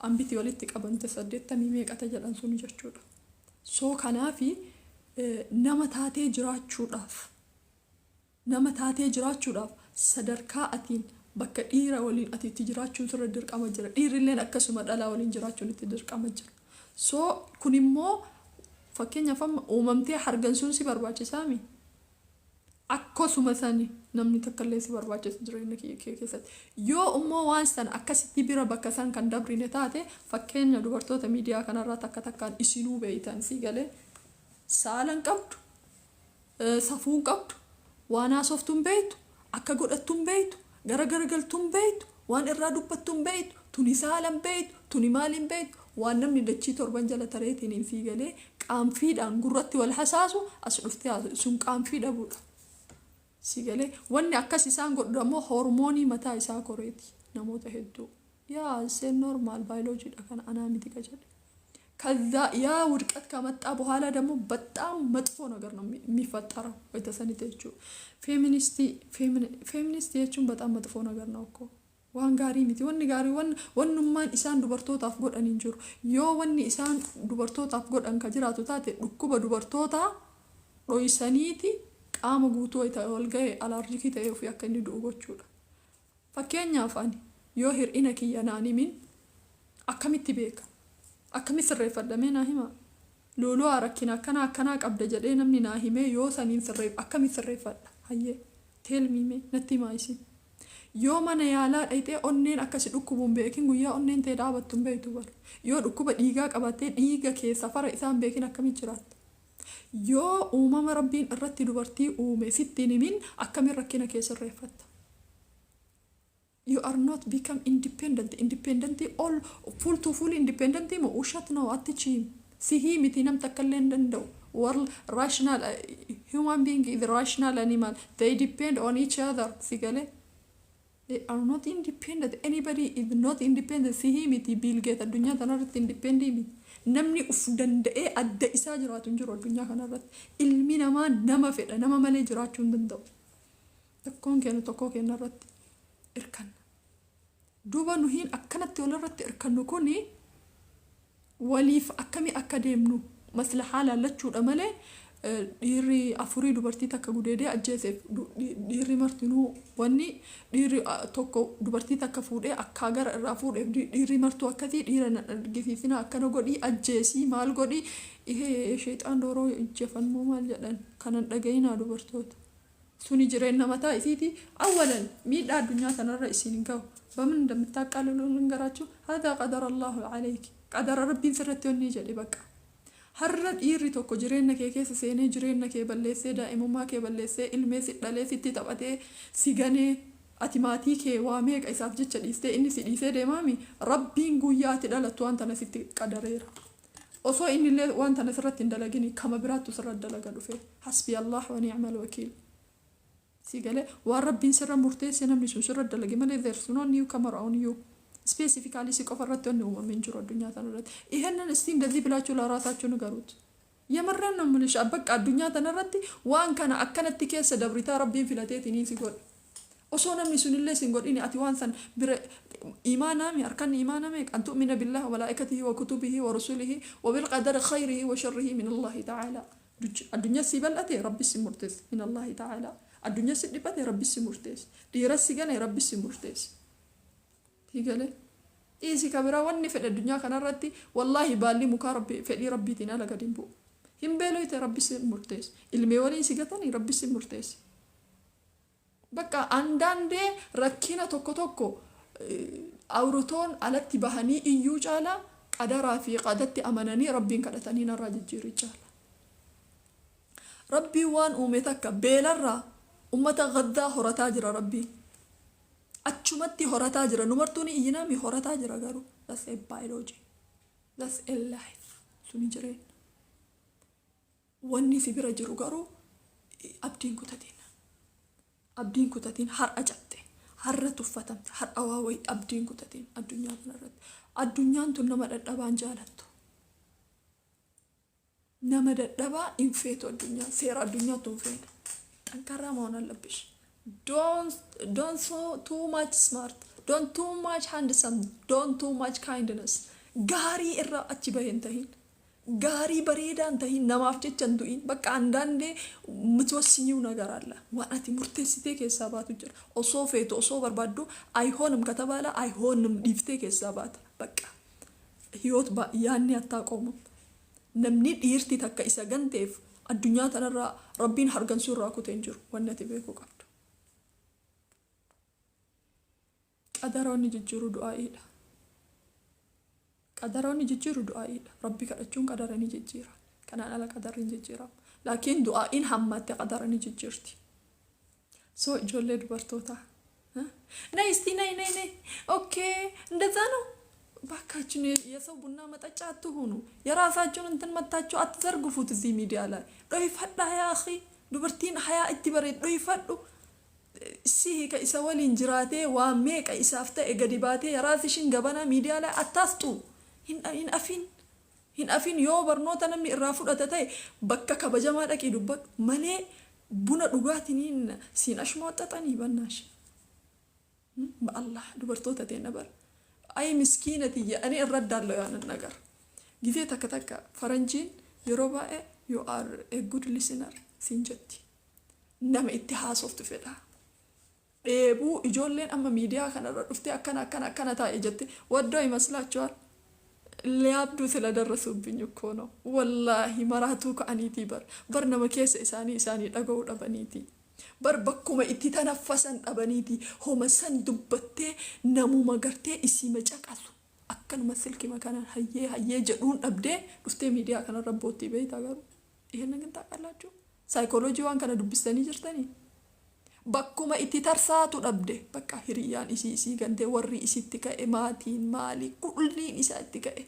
ambiti walitti qabamte 80 meeqata jedhan sun jechuudha. So kanaafi nama taatee jiraachuudhaaf sadarkaa atiin bakka dhiira waliin ati itti jiraachuun sirra dirqama jira. Dhiirrilleen akkasuma dhalaa waliin jiraachuun itti dirqama jira. So kun immoo fakkeenyaaf amma uumamtee hargansuun si barbaachisaami? Akkasuma sani namni takka illee si barbaachisa jireenya kee keessatti. Yoo immoo waan sana akkasitti bira bakka san kan dabrine taate, fakkeenya dubartoota miidiyaa kanarraa takka takkaan isinuu beeytan, si galee, saala hin qabdu, safuu hin qabdu, waan haasoftu hin beeytu, akka godhattu hin beeytu, gara garagaltu hin beeytu, waan irraa dubbattu hin beeytu, tuni saala hin beeytu, tuni maal hin beeytu, waan namni dachii torban jala tareetiin hin fiigalee qaanfiidhaan gurratti wal hasaasu as dhuftee sun qaanfii dhabuudha. Si galee, wanni akkas isaan godhu ammoo hormoonii mataa isaa koreeti namoota hedduu. Yaa seen normal baayoloojiidha kana anaa miti ka jedhe. ከዛ ያ ውድቀት ከመጣ በኋላ ደግሞ በጣም መጥፎ ነገር ነው የሚፈጠረው። ወይተሰኒቴቹ feminist jechuun በጣም መጥፎ ነገር ነው እኮ። Waan gaarii miti. Wanni gaarii wannummaan isaan dubartootaaf godhan hin jiru. Yoo wanni isaan dubartootaaf godhan ka jiraatu taate, dhukkuba dubartootaa dhoysaniiti qaama guutuu wayita wal ga'e allergic ta'ee ofii akka inni du'u gochuudha. Fakkeenyaaf, ani yoo hir'ina kiyya naan himin akkamitti beeka? Akkamitti sirreeffadhamee naa hima? Looloo rakkina akkanaa akkanaa qabda jedhee namni naa himee yoo saniin sirreef akkamitti sirreeffadha? Hayyee, tell me, mee natti himaa isin. Yoo mana yaalaa dhayxee onneen akkasi dhukkubuun beekin, guyyaa onneen ta'e dhaabattu hin beektu bara. Yoo dhukkuba dhiigaa qabattee dhiiga kee safara isaan beekin, akkamitti jiraatta? Yoo uumama Rabbiin irratti dubartii uume sitti hin himin, akkamiin rakkina kee sirreeffatta? You are not become independent. Independent all full to full independent moo ውሸት ነው፣ አትችይም። Sihii miti, nam takka illee hin danda'u. World rational human being is rational animal. They depend on each other. Si galee? They are not independent. Anybody is not independent. Sihii miti, Bill Gates addunyaa kanarratti independent miti. Namni uf danda'ee adda isaa jiraatu hin jiru addunyaa kanarratti. Ilmi namaa nama fedha, nama malee jiraachuu hin danda'u. Tokkoon keenya tokkoo keenya irratti irkanna. Duuba nuhiin akkanatti walirratti irkannu kuni waliif akkamii akka deemnu maslahaa laallachuudha malee, dhiirri afurii dubartii takka gudeedee ajjeeseef dhiirri martinuu, wanni dhiirri tokko dubartii takka fuudhee akkaa gara irraa fuudheef dhiirri martuu akkasii dhiira na argisiisina, akkana godhii ajjeesii maal godhii, ihee sheexaan dooroo ijjeefannoo maal jedhan kanan dhagayinaa dubartoota. Suni jireenya mataa isiiti. Awwalan miidhaa addunyaa kanarra isin hin gahu. በምን እንደምታቃልሉ ልንገራችሁ። هذا قدر الله عليك፣ qadara Rabbiin sirratti onni jedhe bakka. Har'a dhiirri tokko jireenya kee keessa seenee jireenya kee balleessee, daa'imummaa kee balleessee, ilmee si dhalee sitti taphatee si ganee, ati maatii kee waa meeqa isaaf jecha dhiistee inni si dhiisee deemaami, Rabbiin guyyaa ati dhalattu waan tana sitti qadareera. Osoo inni illee waan tana sirratti hin dalagini kama biraattu sirratti dalaga dhufe. حسبي الله ونعم الوكيل. Si galee? Waan Rabbiin sirra murteesse namni sun sirra dalage malee there's no new camera on you. Specifically si qofa irratti wanni uumame hin jiru addunyaa tana irratti. ይሄንን እስቲ እንደዚህ ብላችሁ ለራሳችሁ ንገሩት። የምሬን ነው የምልሽ። በቃ addunyaa tana irratti waan kana akkanatti keessa dabritaa Rabbiin filateetiin si godhe. Osoo namni sunillee sin godhini ati waan san bira iimaanaami harkanni iimaana meeqa? أن تؤمن بالله وملائكته وكتبه ورسله وبالقدر خيره وشره من الله تعالى. Addunyaa si bal'ate, Rabbi si murteesse, من الله تعالى. Addunyaa si dhiphate, Rabbi si murteesse. Dhiira si gane, Rabbi si murteesse. Higalee dhiisi ka biraa wanni fedhe addunyaa kanarratti, wallaahi, baalli mukaa Rabbi fedhii Rabbiitiin ala gadi hin bu'u. Hin beeloyte, Rabbi si murteesse. Ilmee waliin si gatanii, Rabbi si murteesse. በቃ አንዳንዴ rakkina tokko tokko awrutoon alatti bahanii iyyuu caalaa qadaraa fi qadatti amananii Rabbiin kadhatanii narraa jijjiirri caala. Rabbiin waan uume takka beelarraa ummata gaddaa horataa jira Rabbiin. Achumatti horataa jira. Numartuun iyyinaami horataa jira garuu. That's a biology. That's a life. Suni jireenya. Wanni si bira jiru garuu abdiin kutatiin. Abdiin kutatiin. Har'a cabxe, har'a tuffatamte, har'a waa wayii, abdiin kutatiin addunyaa kanarratti. Addunyaan tun nama dadhabaan jaalattu. Nama dadhabaa hin feetu addunyaan, seera addunyaatu hin feene. ጠንካራ መሆን አለብሽ። Don't so too much smart, don't too much handsome, don't too much kindness. Gaarii irraa achi bahee hin tahin, gaarii bareedaa hin tahin, namaaf jecha hin du'in. በቃ አንዳንዴ የምትወስኚው ነገር አለ። Waan ati murteessitee keessaa baatu jira. Osoo feetu, osoo barbaaddu አይሆንም ከተባለ አይሆንም dhiiftee keessaa baata. በቃ ህይወት yaanni አታቆምም። Namni dhiirti takka isa ganteef addunyaa tanarraa Rabbiin hargansuu irraa kutee hin jiru. Wanni ati beekuu qabdu, qadara wanni jijjiiru du'aa'iidha. Qadara wanni jijjiiru du'aa'iidha. Rabbi kadhachuun qadara ni jijjiira. Kanaan ala qadarri hin jijjiiramu, laakiin du'aa'iin hammatte qadara ni jijjiirti. So ijoollee dubartootaa, ነይ እስቲ፣ ነይ ነይ ነይ። Okay, እንደዛ ነው። ባካችን የሰው ቡና መጠጫ አትሁኑ። የራሳችሁን እንትን መታችሁ አትዘርግፉት እዚህ ሚዲያ ላይ። Dhoyfadhaa يا أخي. Dubartiin hayaa itti bareed dhoyfadhu. Si ka isa waliin jiraatee waa meeqa isaaf ta'e gadi baatee የራስሽን ገበና ሚዲያ ላይ አታስጡ። Hin afin. Hin afin. Yoo barnoota namni irraa fudhata ta'e, bakka kabajamaa dhaqii dubbadhu malee buna dhugaatiniin siin ashmooxxaxanii bannaash. በአላህ dubartoota teenya bara ay miskiina tiyya ani irra daallo yaanan nagar gizee takka takka faranjiin yeroo baay'ee "You are a good listener" siin jetti. Nama itti haasoftu fedha. Dheebuu ijoolleen amma miidiyaa kanarra dhuftee akkana akkana akkana taa'e jette waddoo ይመስላችኋል? ሊያብዱ ስለደረሱብኝ እኮ ነው። Wallaahi, maraatuu ka'aniitii bar bar nama keessa isaanii isaanii dhaga'uu dhabaniiti bar, bakkuma itti tanaffasan dhabaniiti. Homa san dubbattee namuma gartee isima caqasu akkanuma silkima kanaan hayyee hayyee jedhuun dhabdee dhuftee miidiyaa kanarra boottii. Beeytaa garuu ይሄንን ግን ታውቃላችሁ? Saayikooloojii waan kana dubbistanii jirtanii? Bakkuma itti tarsaatu dhabde. Bakka hiriyyaan isii isii gantee, warri isitti ka'e, maatiin maali qulliin isaa itti ka'e,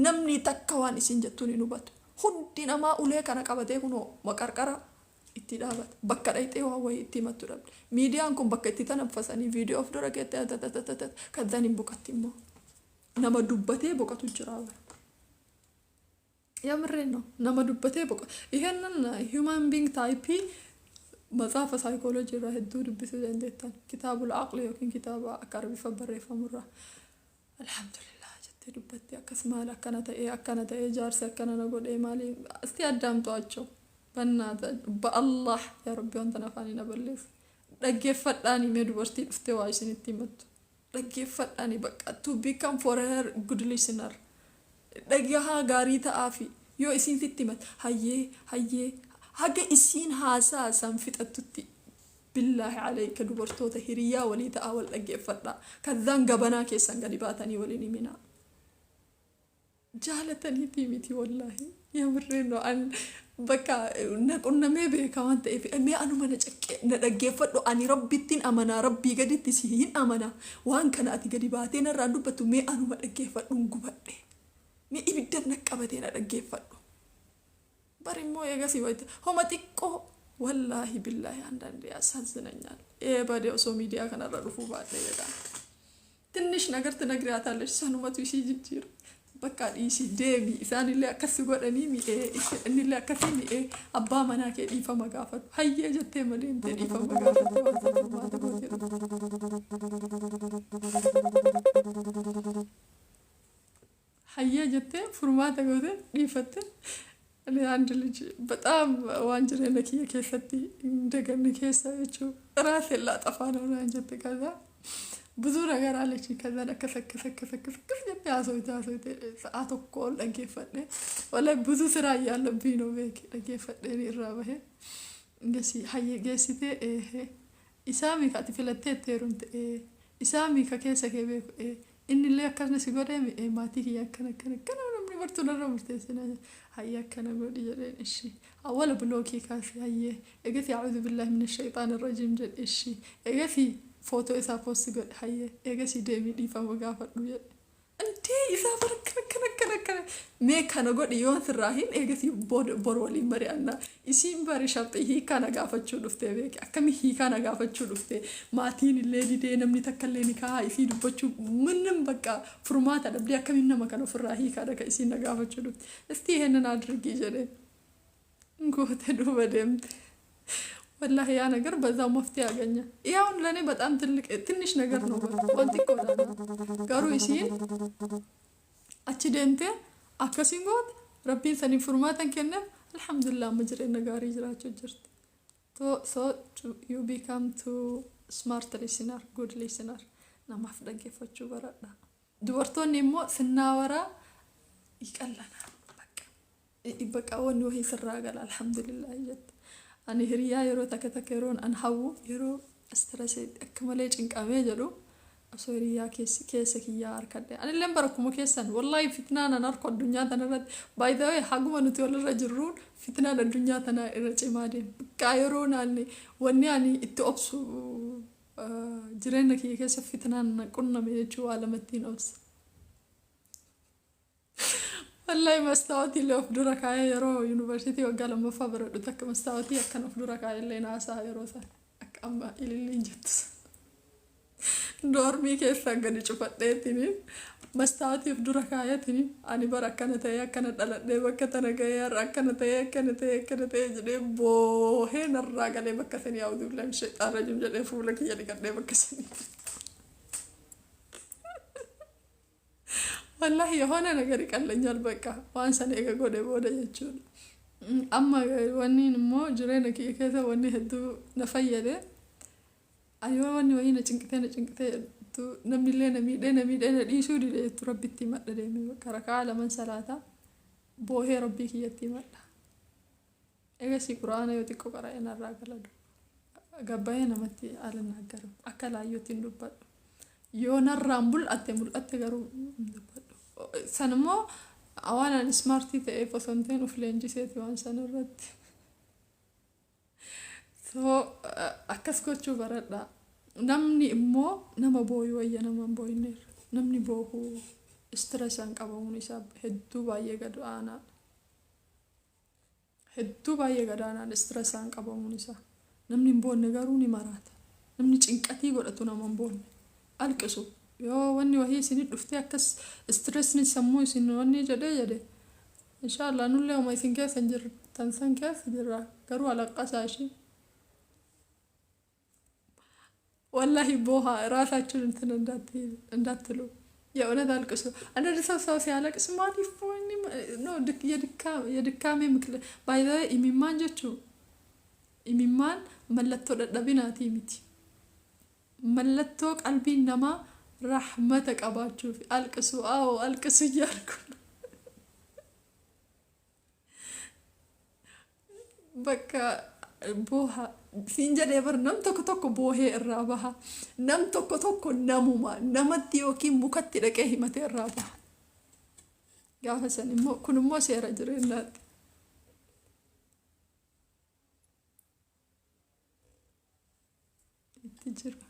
namni takka waan isin jettuun hin hubatu. Hundi namaa ulee kana qabatee kunoo maqarqara itti dhaabata. Bakka dhayxee waan wayii itti himattu dhabde. Miidiyaan kun bakka itti tanaffasanii viidiyoo of dura keettee kan hin boqatti immoo nama dubbatee boqotu jira. የምሬን ነው። Nama dubbatee boqotu. ይሄንን human being type matsaafa saayikooloojii irraa hedduu dubbisuu dandeettan, kitaabul aqli yookiin kitaaba akka Arabifa barreeffamurraa. Alhamdulillah jettee dubbattee akkas maal akkana ta'ee akkana ta'ee jaarsi akkana na godhee maali asti addaamto'achoo bannaata. በአላህ yaa Rabbi, wanta afaanii na balleessu. Dhaggeeffadhaani mee dubartii dhuftee waa isinitti himattu dhaggeeffadhaani. Bakka to become for her good listener, dhagahaa gaarii ta'aafi. Yoo isiin sitti himat, hayyee hayyee, haga isiin haasaa san fixattutti. Billaahi alayka, dubartoota hiriyaa walii ta'aa, wal dhaggeeffadhaa. Kazzaan gabanaa keessan gadi baatanii waliin himinaa. Jaalataniitii miti, wallaahi የምሬን ነው. An bakka na qunnamee beeka waan ta'eef, mee anuma na caqqee na dhaggeeffadhu. Ani Rabbittiin amanaa, Rabbii gaditti si hin amanaa. Waan kana ati gadi baatee narraan dubbattu, mee anuma dhaggeeffadhu, gubadhe, mee ibidda na qabatee na dhaggeeffadhu. Bar immoo eegasii wayita homa xiqqoo, wallaahi billaahi, አንዳንዴ ያሳዝነኛል። Badee osoo miidiyaa kanarra dhufuu baadhee jedhaan. ትንሽ ነገር ትነግሪያታለሽ, sanumatu ishii jijjiira. Bakka dhiisii deemi, isaanillee akkas godhanii mi'ee, innillee akkasii mi'ee, abbaa manaa kee dhiifama gaafadhu. Hayyee jettee malee deemtee dhiifama gaafatte waan furmaata gootee dhufte. Hayyee jettee furmaata gootee dhiifatte. እኔ አንድ ልጅ በጣም waan jireenya kiyya keessatti hin daganne keessa jechuu ራሴን ላጠፋ ነው naan jette. ከዛ ብዙ ነገር አለች። ከዛ akkas akkas akkas akkas akkas jettee haasofte haasofte, sa'a tokko ol dhaggeeffadhe. Wallahi ብዙ ስራ እያለብኝ ነው beeke dhaggeeffadheen irraa bahe. Hayyee geessitee isaa mika ati filattee itti heerumte, isaa mika keessa kee beeku, innillee akkasuma si godhee mi'ee, maatii kiyya akkana akkana akkana, namni martuu narra murteessina, hayyee akkana godhi jedheen. እሺ, awwala block kaase. Hayyee, eegasi أعوذ بالله من الشيطان الرجيم jedhe. እሺ, eegasi footoo isaa post godhe. Hayyee, eegasi deemii dhiifama gaafadhu jedhe. Intee isaa bara akkana akkana akkana akkana, mee kana godhi, yoon sirraa hin eegasi bor waliin mari'annaa. Isiin bari sharxii hiikaa na gaafachuu dhuftee beeke. Akkami hiikaa na gaafachuu dhuftee? Maatiin illee didee, namni takka illee ni kaa isii dubbachuu ምንም በቃ furmaata dhabdee, akkamiin nama kana ofirraa hiikaa dhaka isiin na gaafachuu dhufte? እስቲ ይሄንን አድርጊ jedheen, goote, duuba deemte. ወላሂ ያ ነገር በዛው መፍትሄ ያገኘ። ይሄ አሁን ለእኔ በጣም ትልቅ ትንሽ ነገር ነው። Wanti garuu isiin achi deemtee akkasiin goote, Rabbiin saniin furmaatan kenneef. Alhamdulillah, amma jireenya gaarii jiraachuu jirti. So you become to smart listener, good listener. Namaaf dhaggeeffachuu baradha. Dubartoonni immoo ስናወራ ይቀለናል. Bakka wanni wahii sirraa gala, alhamdulillah jette. Ani hiriyaa yeroo takka takka yeroon an hawwu, yeroo stress akka malee cinqamee jedhu, osoo hiriyaa keessa kiyyaa harkadhe. Anilleen bara akkuma keessan, wallahi, fitnaan an harku addunyaa tanarratti, by the way, haguma nuti walirra jirruun fitnaan addunyaa tana irra cimaa deema. Bakka yeroo naanni wanni ani itti obsu jireenya kiyya keessa fitnaan na qunname jechuu waa lamattiin obsa. Wallahi, mastaawotii illee of dura kaayee, yeroo yuunivarsiitii waggaa lammaffaa baradhu takka, mastaawotii akkan of dura kaayee illee naasaa yeroo sana akka amma ililliin jettu sana. Dormii keessaan gadi cufadheetini mastaawatiif dura kaayatini, ani bara akkana ta'ee, akkana dhaladhee, bakka tana gahee, har'a akkana ta'ee, akkana ta'ee, akkana ta'ee jedhee boohee narraa galee bakka sanii أعوذ بالله من الشيطان الرجيم jedhee fuula kiyya dhiqadhee bakka sanii. Wallahi የሆነ ነገር ይቀለኛል በቃ waan sana eega godhe booda jechuudha. Amma wanni immoo jireenya kiyya keessa wanni hedduu na fayyade, ani yoo wanni wayii na cinqitee na cinqitee namnillee na miidhee na miidhee na dhiisuu dide jettu, Rabbitti himadha. Deemee bakka rakaa laman salaataa boohee Rabbii kiyyatti himadha. Egasii Quraana yoo xiqqoo qara'ee narraa gala. Gabbayee namatti አልናገርም, akka laayyootti hin dubbadhu. Yoo narraan mul'atte mul'atte, garuu hin dubbadhu. San immoo waan ani smartii ta'eef osoo hin ta'in, uf leenjiseeti waan sana irratti. So akkas gochuu baradha. Namni immoo nama booyu wayya nama hin booyinneerra. Namni boohuu stressaan qabamuun isaa hedduu baay'ee gad aanaadha. Hedduu baay'ee gad aanaadha stressaan qabamuun isaa. Namni hin boonne garuu ni maraata. Namni cinqatii godhatu nama hin boonne. Alqisu. Yoo wanni wahii isinit dhuftee akkas stressni sammuu isin wanni jedhee jedhe, inshaallah nullee uma isin keessa hin jirtan san keessa jirra, garuu alaqqasaa ishee. ወላሂ ቦሃ ራሳችሁን እንትን እንዳትሉ፣ የእውነት አልቅሱ። አንዳንድ ሰው ሰው ሲያለቅስ maaliif no የድካሜ ምክል by the way imimmaan jechuu, imimmaan mallattoo dadhabinaatii miti. Mallattoo qalbiin namaa rahmata qabaachuuf. አልቅሱ፣ አዎ አልቅሱ እያልኩ ነው። Bakka booha siin jedhee bar, nam tokko tokko boohee irraa baha. Nam tokko tokko namuma namatti yookiin mukatti dhaqee himatee irraa baha. Gaafa san immoo kun immoo seera jireenyaati. Itti jira.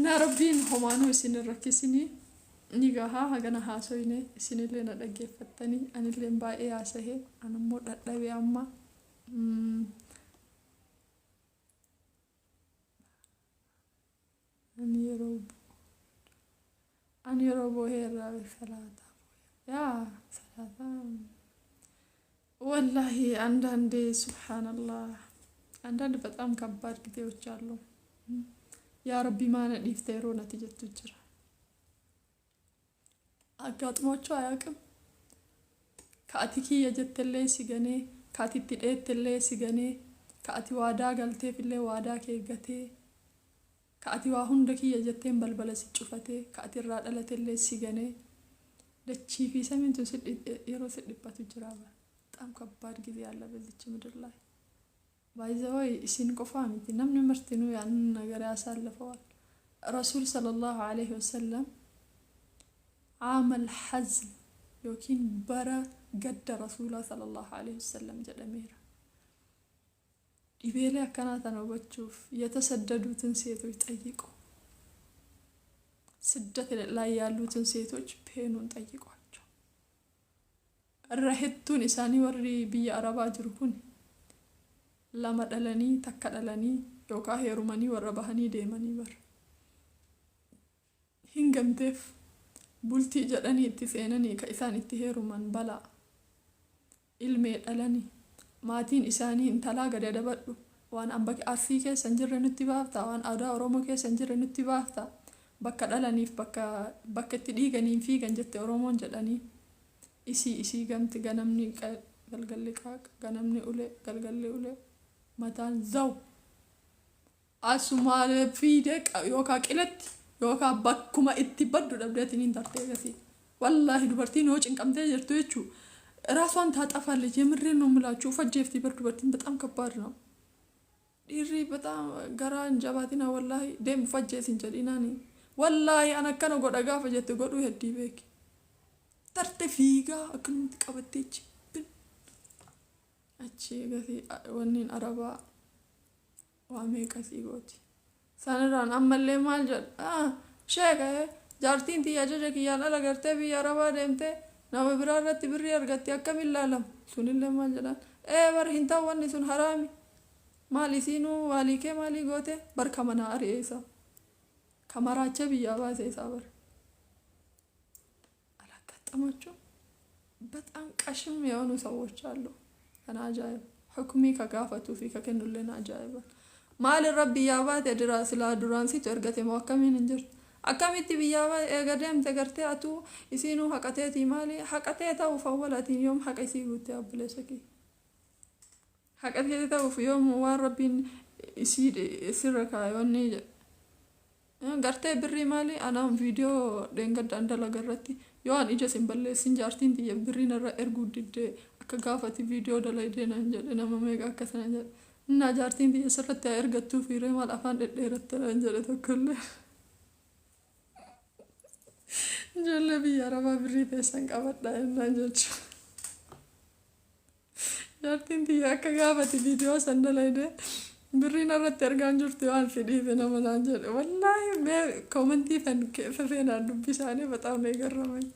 Na Rabbiin homaanuu isin hin rakkisinii, ni gahaa hagana haasoyne. Isinillee na dhaggeeffattanii, anillee baay'ee haasahee, anammoo dhadhabee amma. Ani yeroo boohee irraa salaataa yaa salaataa ወላሂ አንዳንዴ ሱብሃንአላህ አንዳንድ በጣም ከባድ ጊዜዎች አሉ። yaa Rabbi maa na dhiifte yeroo nati jettu jira. አጋጥሟቸው አያውቅም? Ka ati kiyya jettellee si ganee, ka ati itti dheettellee si ganee, ka ati waadaa galteefillee waadaa kee gatee, ka ati waa hunda kiyya jetteen balbala si cufatee, ka ati irraa dhalatellee si ganee, dachii fi samiin tun yeroo si dhiphatu jira. በጣም ከባድ ጊዜ አለ በዚች ምድር ላይ። By the way, isin qofaa miti, namni martinuu ያንን ነገር ያሳልፈዋል። ረሱል ሰለላሁ ዐለይሂ ወሰለም عام الحزن yookiin bara gadda rasuulaa sallallahu alaihi wasallam jedhameera. Dhibeelee akkanaa tana hubachuuf የተሰደዱትን ሴቶች ጠይቁ። ስደት ላይ ያሉትን ሴቶች pain ኡን ጠይቋቸው። Irra hedduun isaanii warri biyya Arabaa jiru kun lama dhalanii, takka dhalanii yookaan heerumanii warra bahanii deemanii bara. Hin gamteef bultii jedhanii itti seenanii ka isaan itti heeruman balaa. Ilmee dhalanii maatiin isaanii intalaa gadi adabadhu, waan amba Arsii keessa hin jirre nutti baafta, waan aadaa Oromoo keessa hin jirre nutti baafta, bakka dhalaniif bakka bakka itti dhiiganiin fiigan jette Oromoon jedhanii isii isii gamti. Ganamni galgalli qaaqa, ganamni ulee, galgalli ulee, mataan zaw asumaa fiidee yookaan qilatti yookaan bakkuma itti baddu dhabdeetiin hin tartee gasii. Wallaahi dubartiin yoo cinqamtee jirtu jechuu ራሷን ታጠፋለች። የምሬን ነው የምላችሁ። ፈጀፍቲ በር dubartiin በጣም ከባድ ነው። Dhiirri በጣም garaa hin jabaatina. Wallaahi deemu fajjees hin jedhinaani. Wallaahi an akkana godha gaafa jette godhuu heddii beeki. Tarte fiigaa akkanumatti qabattee jibbin achi gasii wanniin Arabaa waa meeqa sii gooti. Sanirraan ammallee maal jedha, sheeka, jaartiin tiyya ajaja kiyyaan ala gartee biyya Arabaa deemtee nama biraa irratti birrii argatti, akkamiin laalama? Sunillee maal jedhan, ee bar hin ta'u, wanni sun haraami, maal isiinuu waalii kee maalii goote bar, ka manaa ari'eessa. Ka maraachee biyyaa baase isaa bara. አላጋጠማችሁም? በጣም ቀሽም የሆኑ ሰዎች አሉ። Kan ajaa'iba. Hukumii ka gaafatuu fi ka kennullee ajaa'iba. Maal irra biyyaa baate dira silaa duraan situ ergate moo akkamiin hin jirtu? Akkamitti biyyaa baate eega deemte gartee atuu isiinuu haqateetii maali? Haqatee ta'uuf awwalatiin yoom haqa isii guuttee obboleessa kee? Haqatee ta'uuf yoom waan Rabbiin isii sirra kaayoonni jedhe. Gartee birrii maali? Anaan viidiyoo dheengaddaan dalaga irratti yoo an ija sin balleessin jaartiin tiyya birrii narra erguu diddee akka gaafati viidiyoo dalaydee naan jedhe. Nama meeqa akkasana jedhe. Innaa jaartiin tiyya sirratti haa ergattuu fiiree maal afaan dhedheeratte naan jedhe tokkollee. Ijoollee biyya arabaa birrii teessan qabadha jennaan jechuudha. Jaartiin tiyya akka gaafati viidiyoo san dalaydee birrii narratti ergaan jirtu yoo an si dhiise nama naan jedhe. Wallaahi mee koomentii fefeenaan dubbisaanii በጣም ነው የገረመኝ.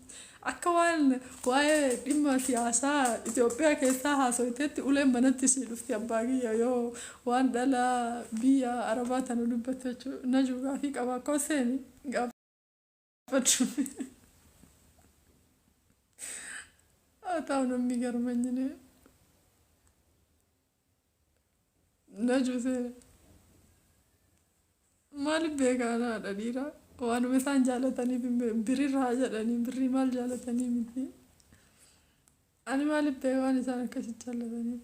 Akka waan waa'ee dhimma siyaasaa Itoophiyaa keessaa haasofteetti uleen manatti sii dhufti abbaa kiyya yoo waan dhala biyya arabaa tana dubbattu jechuudha. Najuu gaafii qaba akkoo seeni gaafachuu. በጣም ነው የሚገርመኝ እኔ። Najuu seeni. Maaliif beekaa haadha dhiiraa? Waanuma isaan jaalataniif birriirraa jedhanii birrii maal jaalatanii miti. Ani maaliif beekaa waan isaan akkasitti jaalataniif?